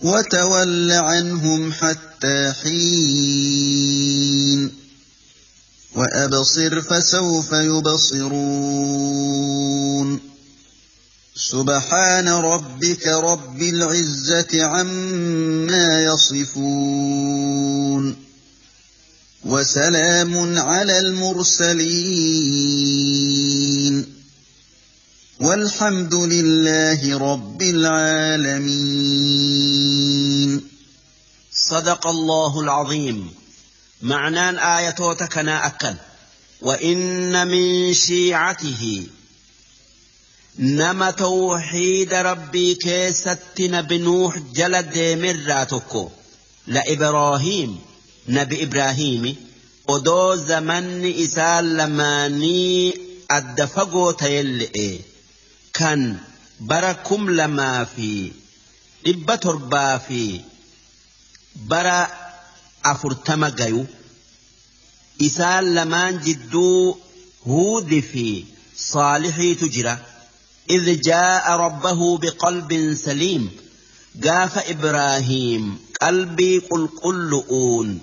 وتول عنهم حتى حين وأبصر فسوف يبصرون سبحان ربك رب العزة عما يصفون وسلام على المرسلين والحمد لله رب العالمين. صدق الله العظيم. معنان آياتك كنا أكل وإن من شيعته نما توحيد ربي كيست نبي نوح جلد مراتك لإبراهيم نبي إبراهيم odoo zamanni isaa lamaanii adda fagoo ta'elle'e kan bara 2700 fi bara 40 gayu isaan lamaan jidduu Huudi fi Saalihiitu jira. إذ جاء ربه بقلب سليم قاف إبراهيم قلبي قلقلؤون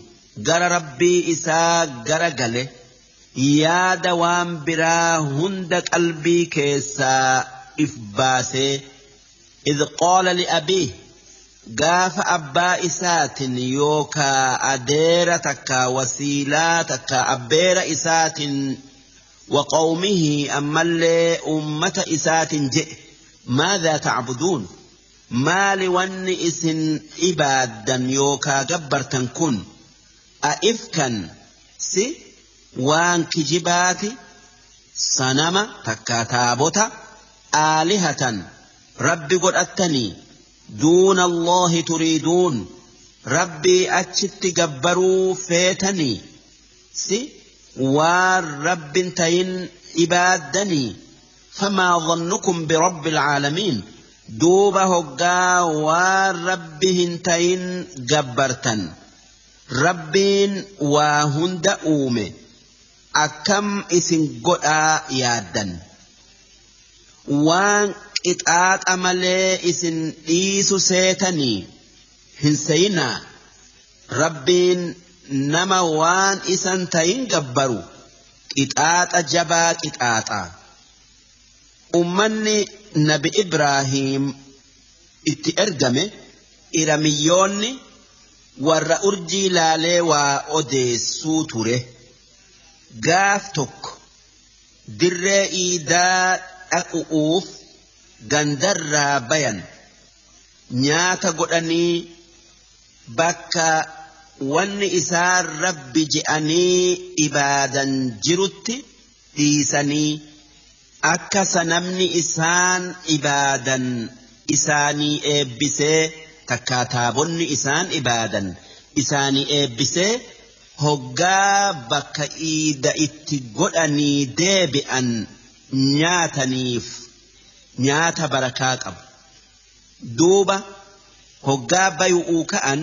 gara rabbii isaa gara gale yaada waan biraa hunda qalbii keessaa if baasee. إذ قال لأبيه gaafa abbaa isaatin yookaa adeera takka wasiilaa takka abbeera isaatin وقومه أمالي أمة إسات جئ ماذا تعبدون ما لون إسن إبادا يوكا جبرتا كن أئفكا سي وان كجباتي صنم تكاتابوتا آلهة ربي قد أتني دون الله تريدون ربي أتشت جبروا فيتني سي والرب تين إبادني فما ظنكم برب العالمين دوبه هقا والربهن تين جبرتن ربين وهند أومي أكم إسن قد يادن وان إتآت أملي إسن إيسو سيتني هنسينا ربين nama waan isan tayin gabbaru qixaaxa jabaa qixaaxa. Ummanni Nabi Ibraahim itti ergame Iramiyyoonni warra urjii laalee waa odeessuu ture. Gaaf tokko dirree iidaa dhaqu'uuf gandarraa bayan nyaata godhanii bakka wanni isaan rabbi je'anii ibaadan jirutti dhiisanii akka sanamni isaan ibaadan isaanii eebbisee takkaa taabonni isaan ibaadan isaanii eebbisee hoggaa bakka iida itti godhanii deebi'an nyaataniif nyaata barakaa qabu. Duuba hoggaa bay'uu ka'an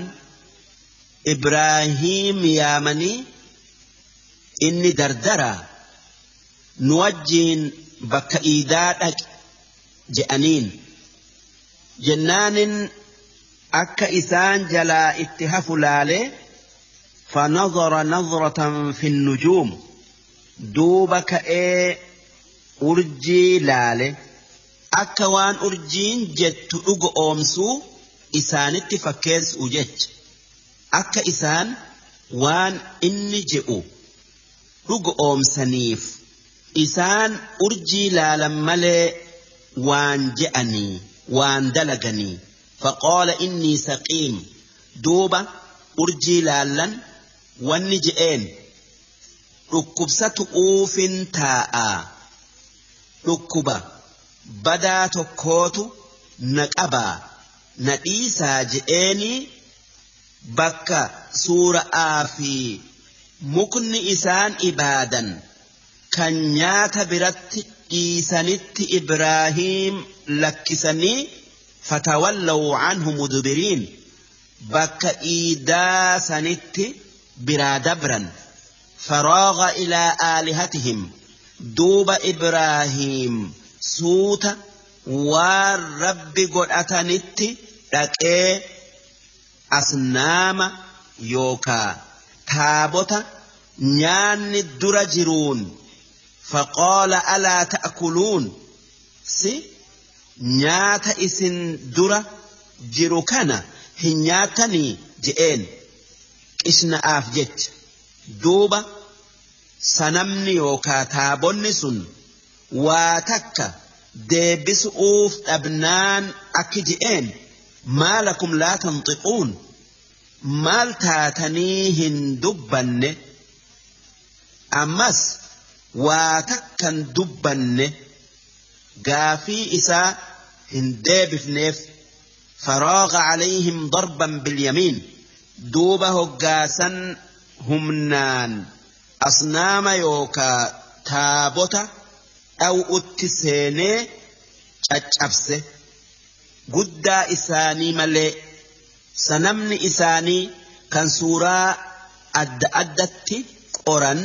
Ibraahim yaamanii inni dardaraa nu wajjiin bakka iidaa dhaqi je'aniin jennaanin akka isaan jalaa itti hafu laalee fanadara nadratan fi nujuum duuba ka'ee urjii laale Akka waan urjiin jettu dhugo oomsuu isaanitti fakkeessu jecha. Akka isaan waan inni je'u dhugo oomsaniif isaan urjii laalan malee waan je'anii waan dalaganii. Faqaala innii saqiim duuba urjii laallan wanni je'een dhukkubsatu uufin taa'aa dhukkuba badaa tokkootu na qabaa na dhiisaa je'eenii bakka suura'aa fi mukni isaan ibaadan kan nyaata biratti dhiisanitti Ibraahiim lakkisanii fatawallaw anhu mudbiriin bakka iidaa sanitti biraa dabran. Faraaga ilaa aalihatihim duuba Ibraahiim suuta waan rabbi godhatanitti dhaqee asnaama yookaa taabota nyaanni dura jiruun faqaala alaa ta'kuluun si nyaata isin dura jiru kana hin nyaatanii je'een qishna'aaf jecha. Duuba sanamni yookaa taabonni sun waa takka deebisu'uuf dhabnaan akki je'een maa lakum laa tanxiquun maal taatanii hin dubbanne ammas waa takkan dubbanne gaafii isaa hin deebifneef. Faraaga calayhim darban bilyamiin duuba hoggaasan humnaan asnaama yookaa taabota dhaw'utti seenee caccabse guddaa isaanii malee sanamni isaanii kan suuraa adda addatti qoran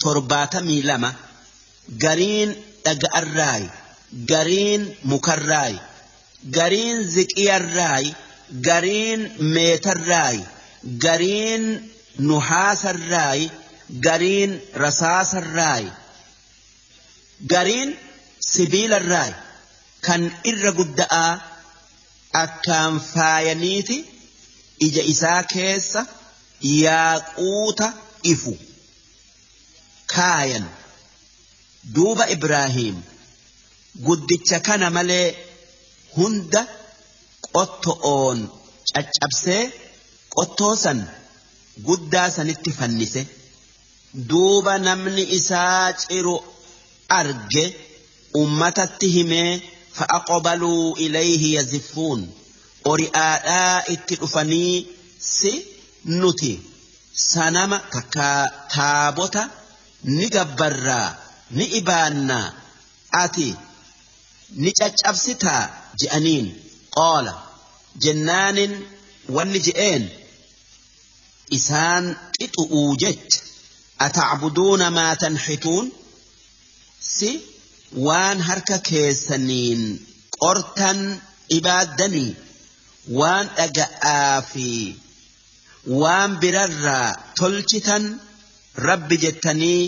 72 gariin dhaga'arraayi gariin mukarraayi gariin ziqiyarraayi gariin meetarraayi gariin nuhaasarraayi gariin rasaasarraayi gariin sibiilarraayi kan irra gudda'aa akkaan faayaniiti ija isaa keessa yaaquuta ifu kaayan. Duuba Ibraahiim guddicha kana malee hunda qotto'oon caccabsee qottoo san guddaa sanitti fannise. Duuba namni isaa ciru arge ummatatti himee fa'aqbaluu ilayhi yaziffuun ori'aadhaa itti dhufanii si nuti sanama takkaa taabota ni gabbarraa ni ibaannaa ati ni caccabsitaa je'aniin. Qaala jennaanin wanni je'een isaan qixu'uu jecha atacbuduuna maa tanxituun si waan harka keessaniin qortan ibaaddanii waan dhaga'aa fi waan birarraa tolchitan rabbi jettanii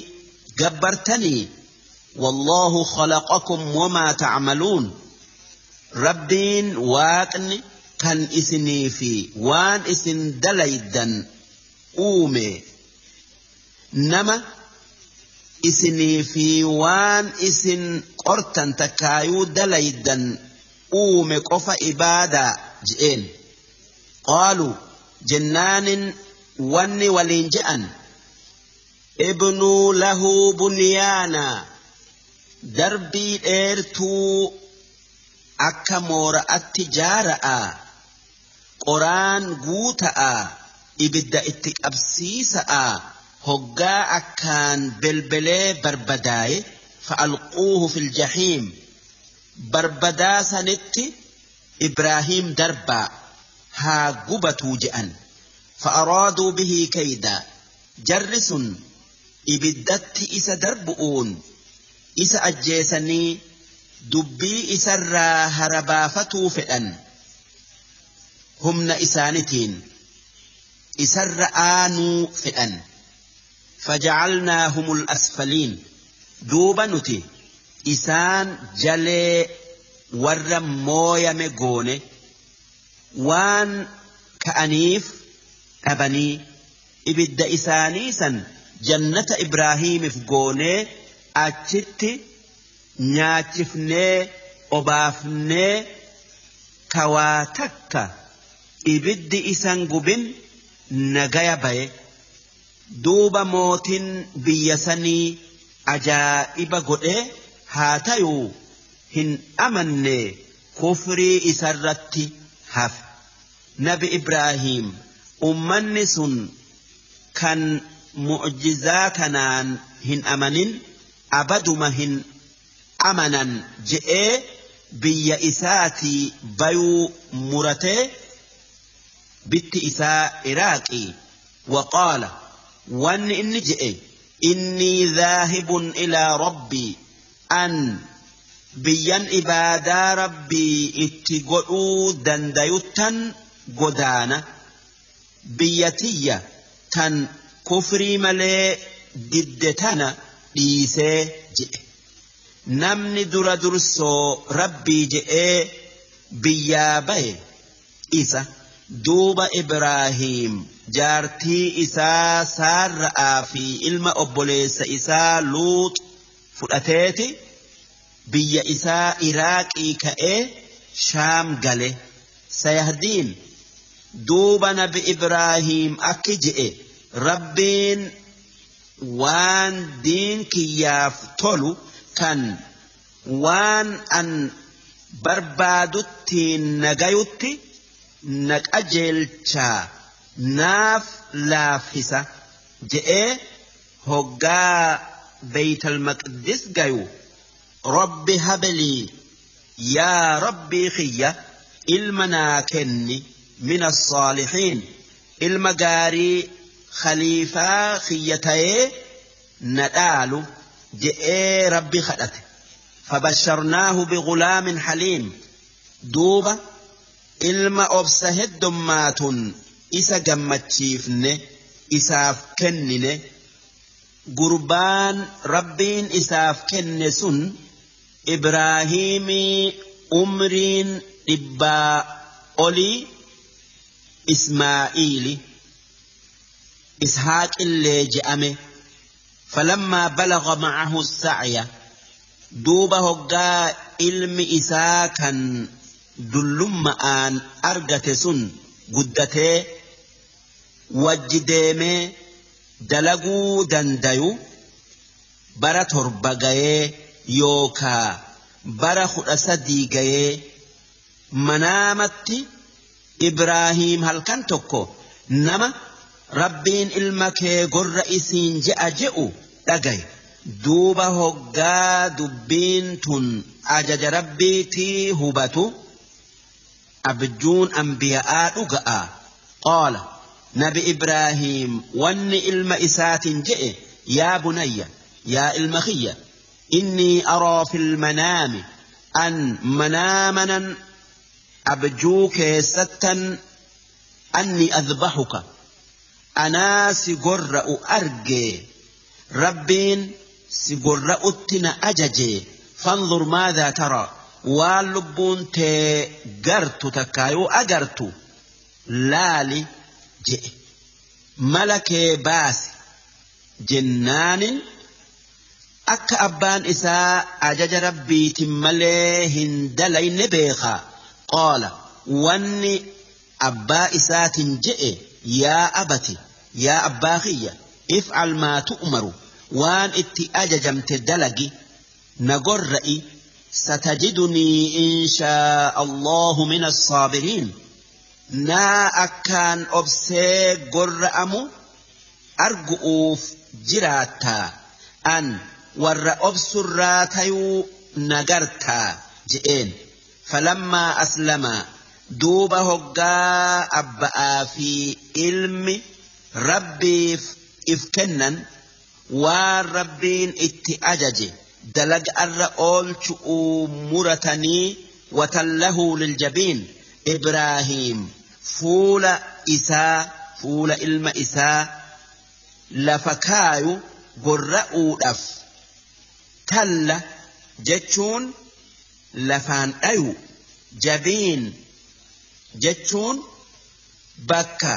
gabbartanii. Wallaahu khalaqakum wamaa ta'maluun rabbiin waaqni kan isinii fi waan isin dalaydan uume nama isinii fi waan isin qortan takkaayuu dalaydan uume qofa ibaadaa je'een. Qaaluu jennaanin wanni waliin je'an ibnuu lahu bunyaanaa darbii dheertuu akka moora'atti jaara'aa qoraan guuta'aa ibidda itti qabsiisa'aa hoggaa akkaan belbelee barbadaaye fa'alquuhu fil jahiim barbadaa sanitti Ibraahiim darbaa haa gubatuu je'an. Fa'araaduu bihii kaydaa jarri sun ibiddatti isa darbu'uun isa ajjeesanii dubbii isarraa harabaafatuu fedhan humna isaanitiin isarra aanuu fedhan. Fajacalnaahumul asfaliin duuba nuti isaan jalee warra mooyame goone waan ka'aniif dhabanii ibidda isaanii san jannata Ibraahiimiif goonee achitti nyaachifnee obaafnee kawaa takka ibiddi isan gubin nagaya baye. Duuba mootin biyya sanii ajaa'iba godhee haa tayuu hin amanne kufrii isarratti hafe. Nabi Ibraahiim ummanni sun kan mu'jizaa kanaan hin amanin abaduma hin amanan je'ee biyya isaatii bayuu muratee bitti isaa Iraaqii. Waqaala wanni inni je'e innii dhaahibun ilaa rabbii an biyyan ibaadaa rabbii itti godhuu dandayuttan godaana biyya tiyya tan kufrii malee didde tana dhiisee je'e. Namni dura dursoo rabbii je'ee biyyaa baye isa. Duuba Ibraahiim jaartii isaa Saarra'aa fi ilma obboleessa isaa Luux fudhateeti biyya isaa Iraaqii ka'ee Shaam gale. Sayahdiin duuba nabi Ibraahiim akki je'e Rabbiin waan diin kiyyaaf tolu kan waan an barbaaduttiin nagayutti na qajeelchaa naaf laaffisa je'ee hoggaa Beytal Maqdis gayu Rabbi habilii yaa Rabbii kiyya ilma naa kenni min assaalihiin ilma gaarii khaliifaa kiyya ta'ee na dhaalu je'ee Rabbi kadhate. Fabasharnaahu bighulaamin haliim duuba ilma obsa heddummaatun isa gammachiifne isaaf kennine. Gurbaan Rabbiin isaaf kenne sun Ibraahiimii umriin 100 olii Ismaa'iili Ishaaqillee je'ame. Falammaa balagha ma'ahu sa'ya duuba hoggaa ilmi isaa kan dullummaan argate sun guddatee wajji deemee dalaguu dandayu bara 7 gayee yookaa bara 13 gayee manaamatti Ibraahiim halkan tokko nama Rabbiin ilma kee gorra isiin je'a je'u dhagaye. Duuba hoggaa dubbiin tun ajaja Rabbiitii hubatu abjuun anbiya'aa dhuga'a. Qaala nabi Ibraahiim wanni ilma isaatiin je'e yaa bunayya yaa ilma kiyya innii araa fil manaami an manaamanan abjuu keessattan anni adbahuka anaa si gorra'u argee Rabbiin si gorra'utti na ajaje fanzur maadhaa taraa waan lubbuun tee gartu takkaayuu agartu laali je'e mala kee baasi jennaanin akka abbaan isaa ajaja Rabbiitiin malee hin dalayne beekaa. Qaala wanni abbaa isaatiin je'e yaa abati yaa abbaa kiyya if'al maa tu'maru waan itti ajajamte dalagi na gorra'i satajidunii inshaa Allahu min assaabiriin naa akkaan obsee gorra'amu argu'uuf jiraattaa an warra obsurraa tayuu nagartaa je'een. Falammaa aslamaa duuba hoggaa abba'aa fi ilmi Rabbiif if kennan waan Rabbiin itti ajaje dalaga irra oolchu'uu muratanii watallahu liljabiin Ibraahiim fuula isaa fuula ilma isaa lafa kaayu gorra'uudhaaf talla jechuun lafaan dhayu jabiin jechuun bakka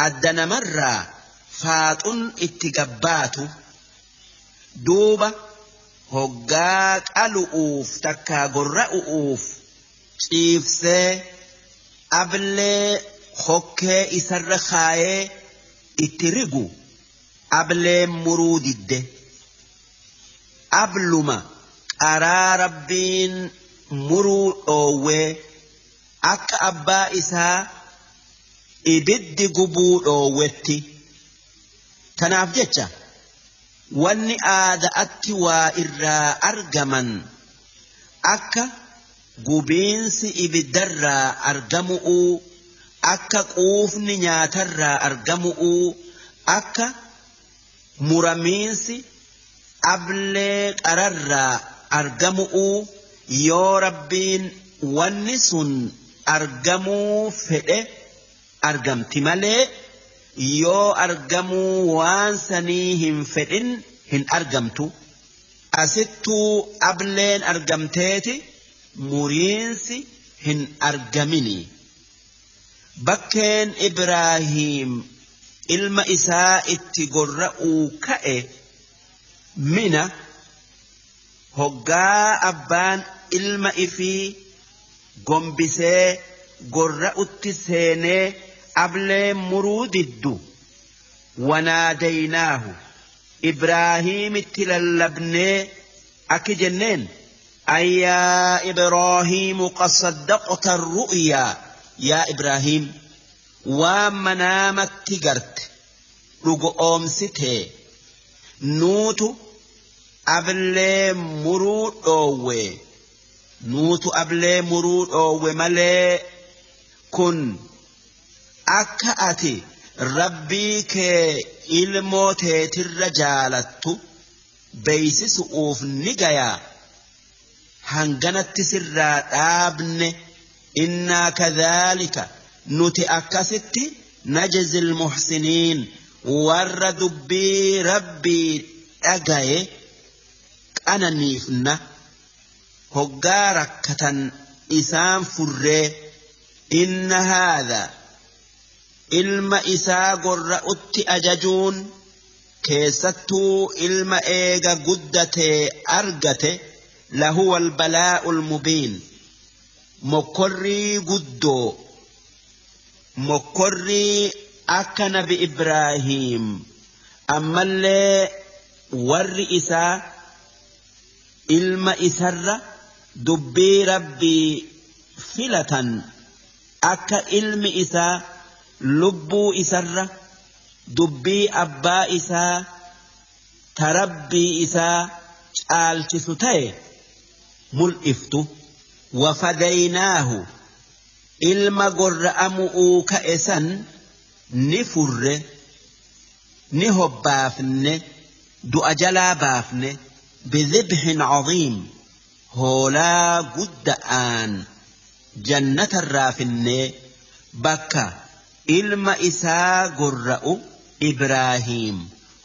adda namarraa faaxun itti gabbaatu duuba hoggaa qalu'uuf takkaa gorra'u'uuf ciibsee ablee hokkee isarra kaayee itti rigu ablee muruu didde abluma qaraa rabbiin muruu dhoowwee akka abbaa isaa ibiddi gubuu dhoowwetti. Tanaaf jecha wanni aadaatti waa irraa argaman akka gubiinsi ibiddarraa argamu'uu akka quufni nyaatarraa argamu'uu akka muramiinsi ablee qararraa argamu'uu yoo rabbiin wanni sun argamuu fedhe argamti malee yoo argamuu waan sanii hin fedhin hin argamtu. Asittuu ableen argamteeti muriinsi hin argamini. Bakkeen Ibraahiim ilma isaa itti gorra'uu ka'e mina hoggaa abbaan ilma ifii gombisee gorra'utti seenee ablee muruu diddu wanaadaynaahu Ibraahiimitti lallabnee akki jenneen ayyaa Ibraahiimu qad saddaqta ru'yaa yaa Ibraahiim waan manaamatti garte dhugo oomsitee nuutu ablee muruu dhoowwe nuutu ablee muruu dhoowwe malee kun akka ati rabbii kee ilmoo teetirra jaalattu beeksisuuf ni gayaa hanganatti sirraa dhaabne innaa kadhaalika nuti akkasitti najzil muhsiniin warra dubbii rabbii dhagaye qananiifna hoggaa rakkatan isaan furree inna haadha ilma isaa gorra'utti ajajuun keessattuu ilma eega guddatee argate lahuwa albalaa'ul mubiin mokkorrii guddoo mokkorrii akka nabi Ibraahiim ammallee warri isaa ilma isarra dubbii rabbii filatan akka ilmi isaa lubbuu isarra dubbii abbaa isaa tarabbii isaa caalchisu ta'e mul'iftu. Wafadaynaahu ilma gorra'amu'uu ka'e san ni furre ni hobbaafne du'a jalaa baafne bidhibhin cadiim hoolaa gudda'aan jannatarraa finnee bakka ilma isaa gorra'u Ibraahiim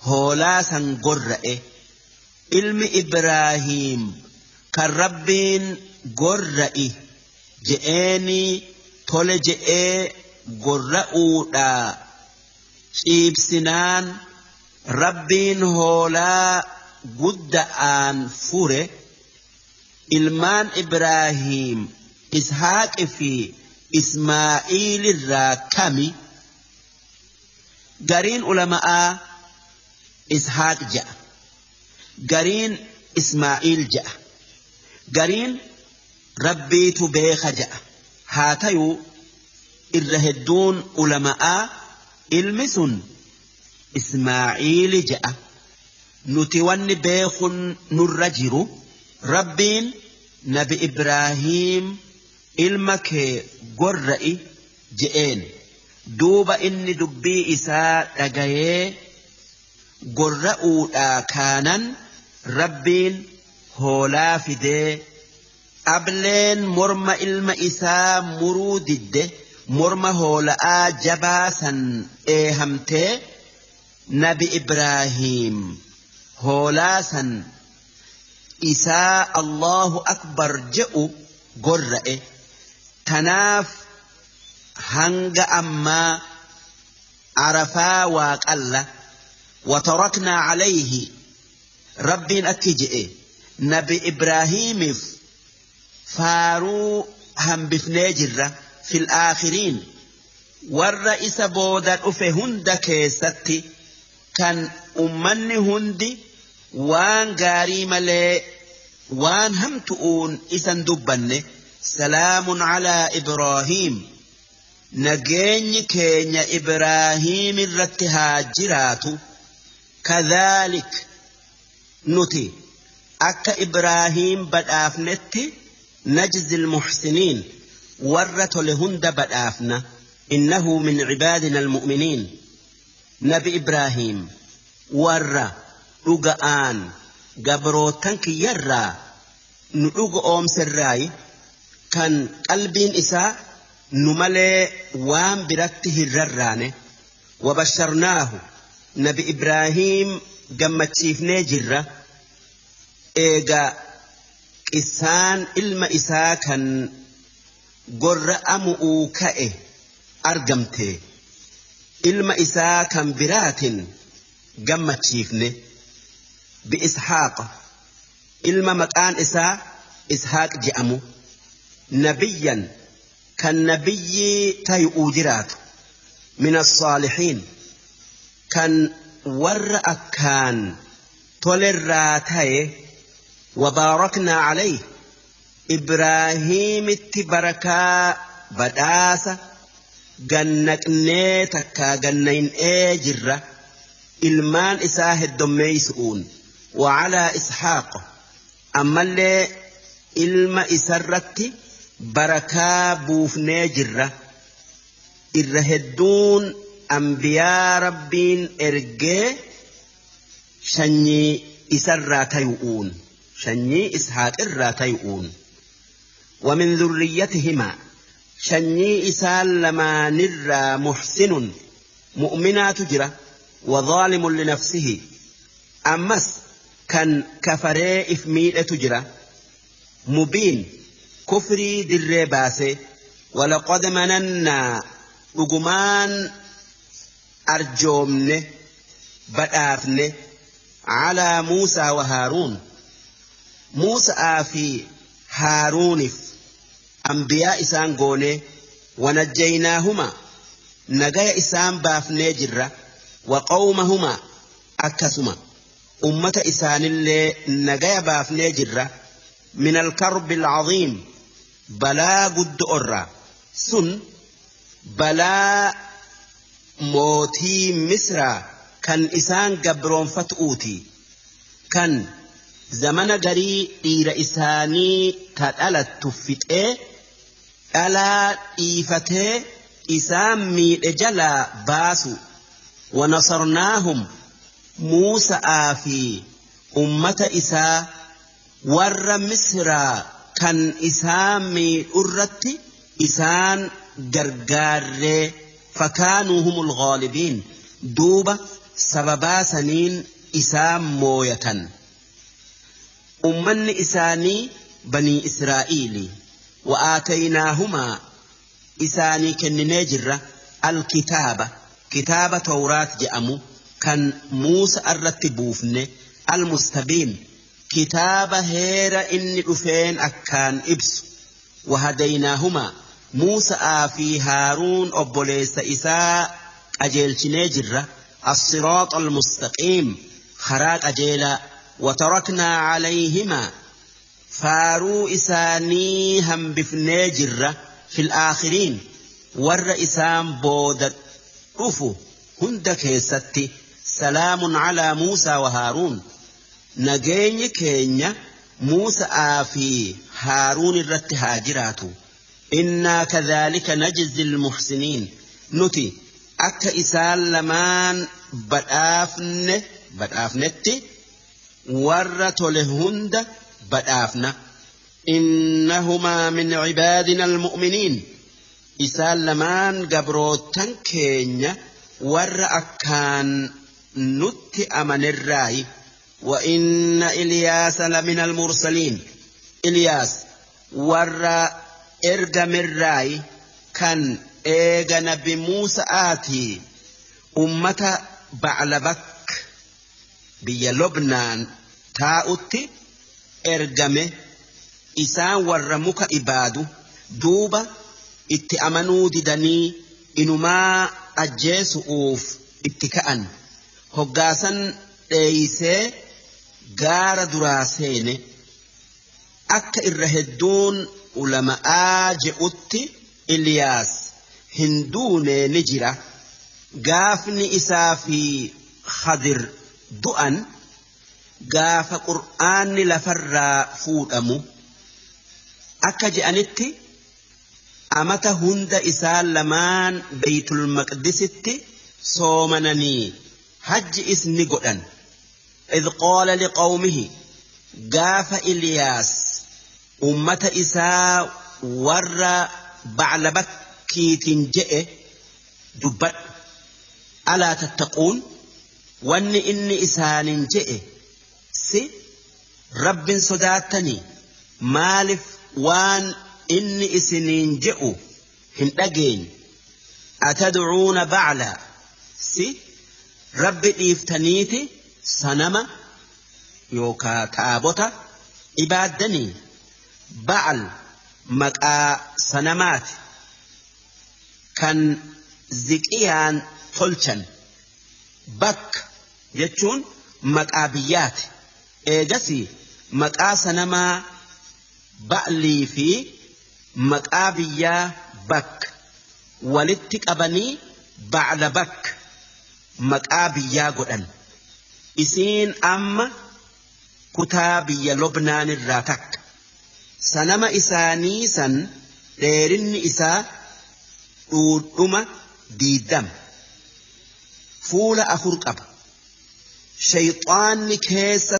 hoolaa san gorra'e. Ilmi Ibraahiim kan rabbiin gorra'i je'eenii tole je'ee gorra'uudhaa ciibsinaan rabbiin hoolaa gudda'aan fure. Ilmaan Ibraahiim Ishaaqi fi Ismaa'iilirraa kami? Gariin ulama'aa Ishaaq ja'a, gariin Ismaa'iil ja'a, gariin rabbiitu beeka ja'a. Haa tayuu irra hedduun ulama'aa ilmi sun Ismaa'iili ja'a. Nuti wanni beekun nurra jiru rabbiin nabi Ibraahiim ilma kee gorra'i je'een. Duuba inni dubbii isaa dhagayee gorra'uudhaa kaanan rabbiin hoolaa fidee ableen morma ilma isaa muruu didde morma hoola'aa jabaa san eehamtee nabi Ibraahiim hoolaa san isaa Allahu akbar je'u gorra'e. Tanaaf hanga ammaa Arafaa waaqalla. Wataraknaa calayhi, Rabbiin akki je'e Nabi Ibraahiimiif faaruu hambifnee jirra fil aakhiriin, warra isa booda dhufe hunda keessatti, kan ummanni hundi waan gaarii malee waan hamtu'uun isan dubbanne. Salaamun calaa Ibraahiim, nageenyi keenya Ibraahiim irratti haa jiraatu. Kadhaalik, nuti akka Ibraahiim badhaafnetti, najzi almuxsiniin, warra tole hunda badhaafna. Innahu min cibaadina almu'miniin, Nabi Ibraahiim warra dhuga'aan gabrootan kiyyarraa nu dhuga oomserraayi, kan qalbiin isaa nu malee waan biratti hin rarraane. Wabasharnaahu, Nabi Ibraahiim gammachiifnee jirra, eega qissaan ilma isaa kan gorra'amu'uu ka'e argamte, ilma isaa kan biraatin gammachiifne, bi'Ishaaq, ilma maqaan isaa Ishaaq je'amu, nabiyyan, kan nabiyyii tayu'uu jiraatu, min assaalihiin, kan warra akkaan tolerraa ta'e. Wabaaraknaa calayhi, Ibraahiimitti barakaa badhaasa gannaqnee takkaa gannayn'ee jirra ilmaan isaa heddommeeysu'uun. Wacalaa Ishaaq, ammallee ilma isarratti barakaa buufnee jirra. Irra hedduun ambiyaa Rabbiin ergee sanyii isarraa tayu'uun, sanyii Ishaaq irraa tayu'uun. ومن ذريتهما، sanyii isaan lamaanirraa, محسن mu'minaatu jira، وظالم لنفسه، ammas kan kafaree if miidhetu jira، مبين، kufrii dirree baase. ولقد مننا، dhugumaan arjoomne badhaafne, على موسى وهارون، Muusaa fi Haaruunif ambiyaa isaan goone. ونجيناهما، nagaya isaan baafnee jirra, وقومهما، akkasuma ummata isaanillee nagaya baafnee jirra, من الكرب العظيم، balaa guddo'orraa. Sun balaa mootii Misraa kan isaan gabroonfatu'uuti, kan zamana garii dhiira isaanii ta dhalattu fixee dhalaa dhiifatee isaan miidhe jalaa baasu. ونصرناهم، Muusa'aa fi ummata isaa warra Misraa kan isaan miidhurratti isaan gargaarree. فكانوا هم الغالبين، duuba sababaa saniin isaan mooyatan. Ummanni isaanii Banii Israa'iili. وآتيناهما، isaanii kenninee jirra, الكتاب، kitaaba Tawraat je'amu kan Muusa irratti buufne, المستبين، kitaaba heera inni dhufeen akkaan ibsu. وهديناهما، Muusa'aa fi Haaruun obboleessa isaa qajeelchinee jirra, الصراط المستقيم، karaa qajeelaa. وتركنا عليهما، faaruu isaanii hambifnee jirra, في الآخرين، warra isaan booda dhufu hunda keessatti. سلام على موسى وهارون، nageenyi keenya Muusa'aa fi Haaruun irratti haa jiraatu. إنا كذلك نجزي المحسنين، nuti akka isaan lamaan badhaafne badhaafnetti warra tole hunda badhaafna. إنهما من عبادنا المؤمنين، isaan lamaan gabrootan keenya warra akkaan nutti amanerraayi. وإن إلياس لمن المرسلين، Ilyaas warra ergamerraayi kan eega nabi Muusa'aatii ummata Baclabak biyya Lobnaan taa'utti ergame. Isaan warra muka ibaadu duuba itti amanuu didanii inumaa ajjeesu'uuf itti ka'an. Hoggaasan dheeysee gaara duraa seene. Akka irra hedduun ulama'aa je'utti Iliyaas hin duune ni jira. Gaafni isaa fi Khadir du'an gaafa Qur'aanni lafarraa fuudhamu. Akka je'anitti amata hunda isaan lamaan Beeytul Maqdisitti soomananii hajji isni godhan. Idh qaala liqawmihi gaafa Iliyaas ummata isaa warra Baclabakkiitiin je'e dubbadhu. Alaa tattaquun wanni inni isaanin je'e si Rabbin sodaattanii maaliif waan inni isiniin je'u hin dhageenye. Atadcuuna baclaa si Rabbi dhiiftaniiti sanama yookaa taabota ibaaddanii. Bacal maqaa sanamaati kan ziqiyaan tolchan. Bakka jechuun maqaa biyyaati. Eegasii maqaa sanamaa Ba'lii fi maqaa biyyaa Bakka walitti qabanii Bacla Bakka maqaa biyyaa godhan. Isiin amma kutaa biyya Lobnaan irraa takka. Sanama isaanii san dheerinni isaa dhuudhuma 20. Fuula 4 qaba. Shayxaanni keessa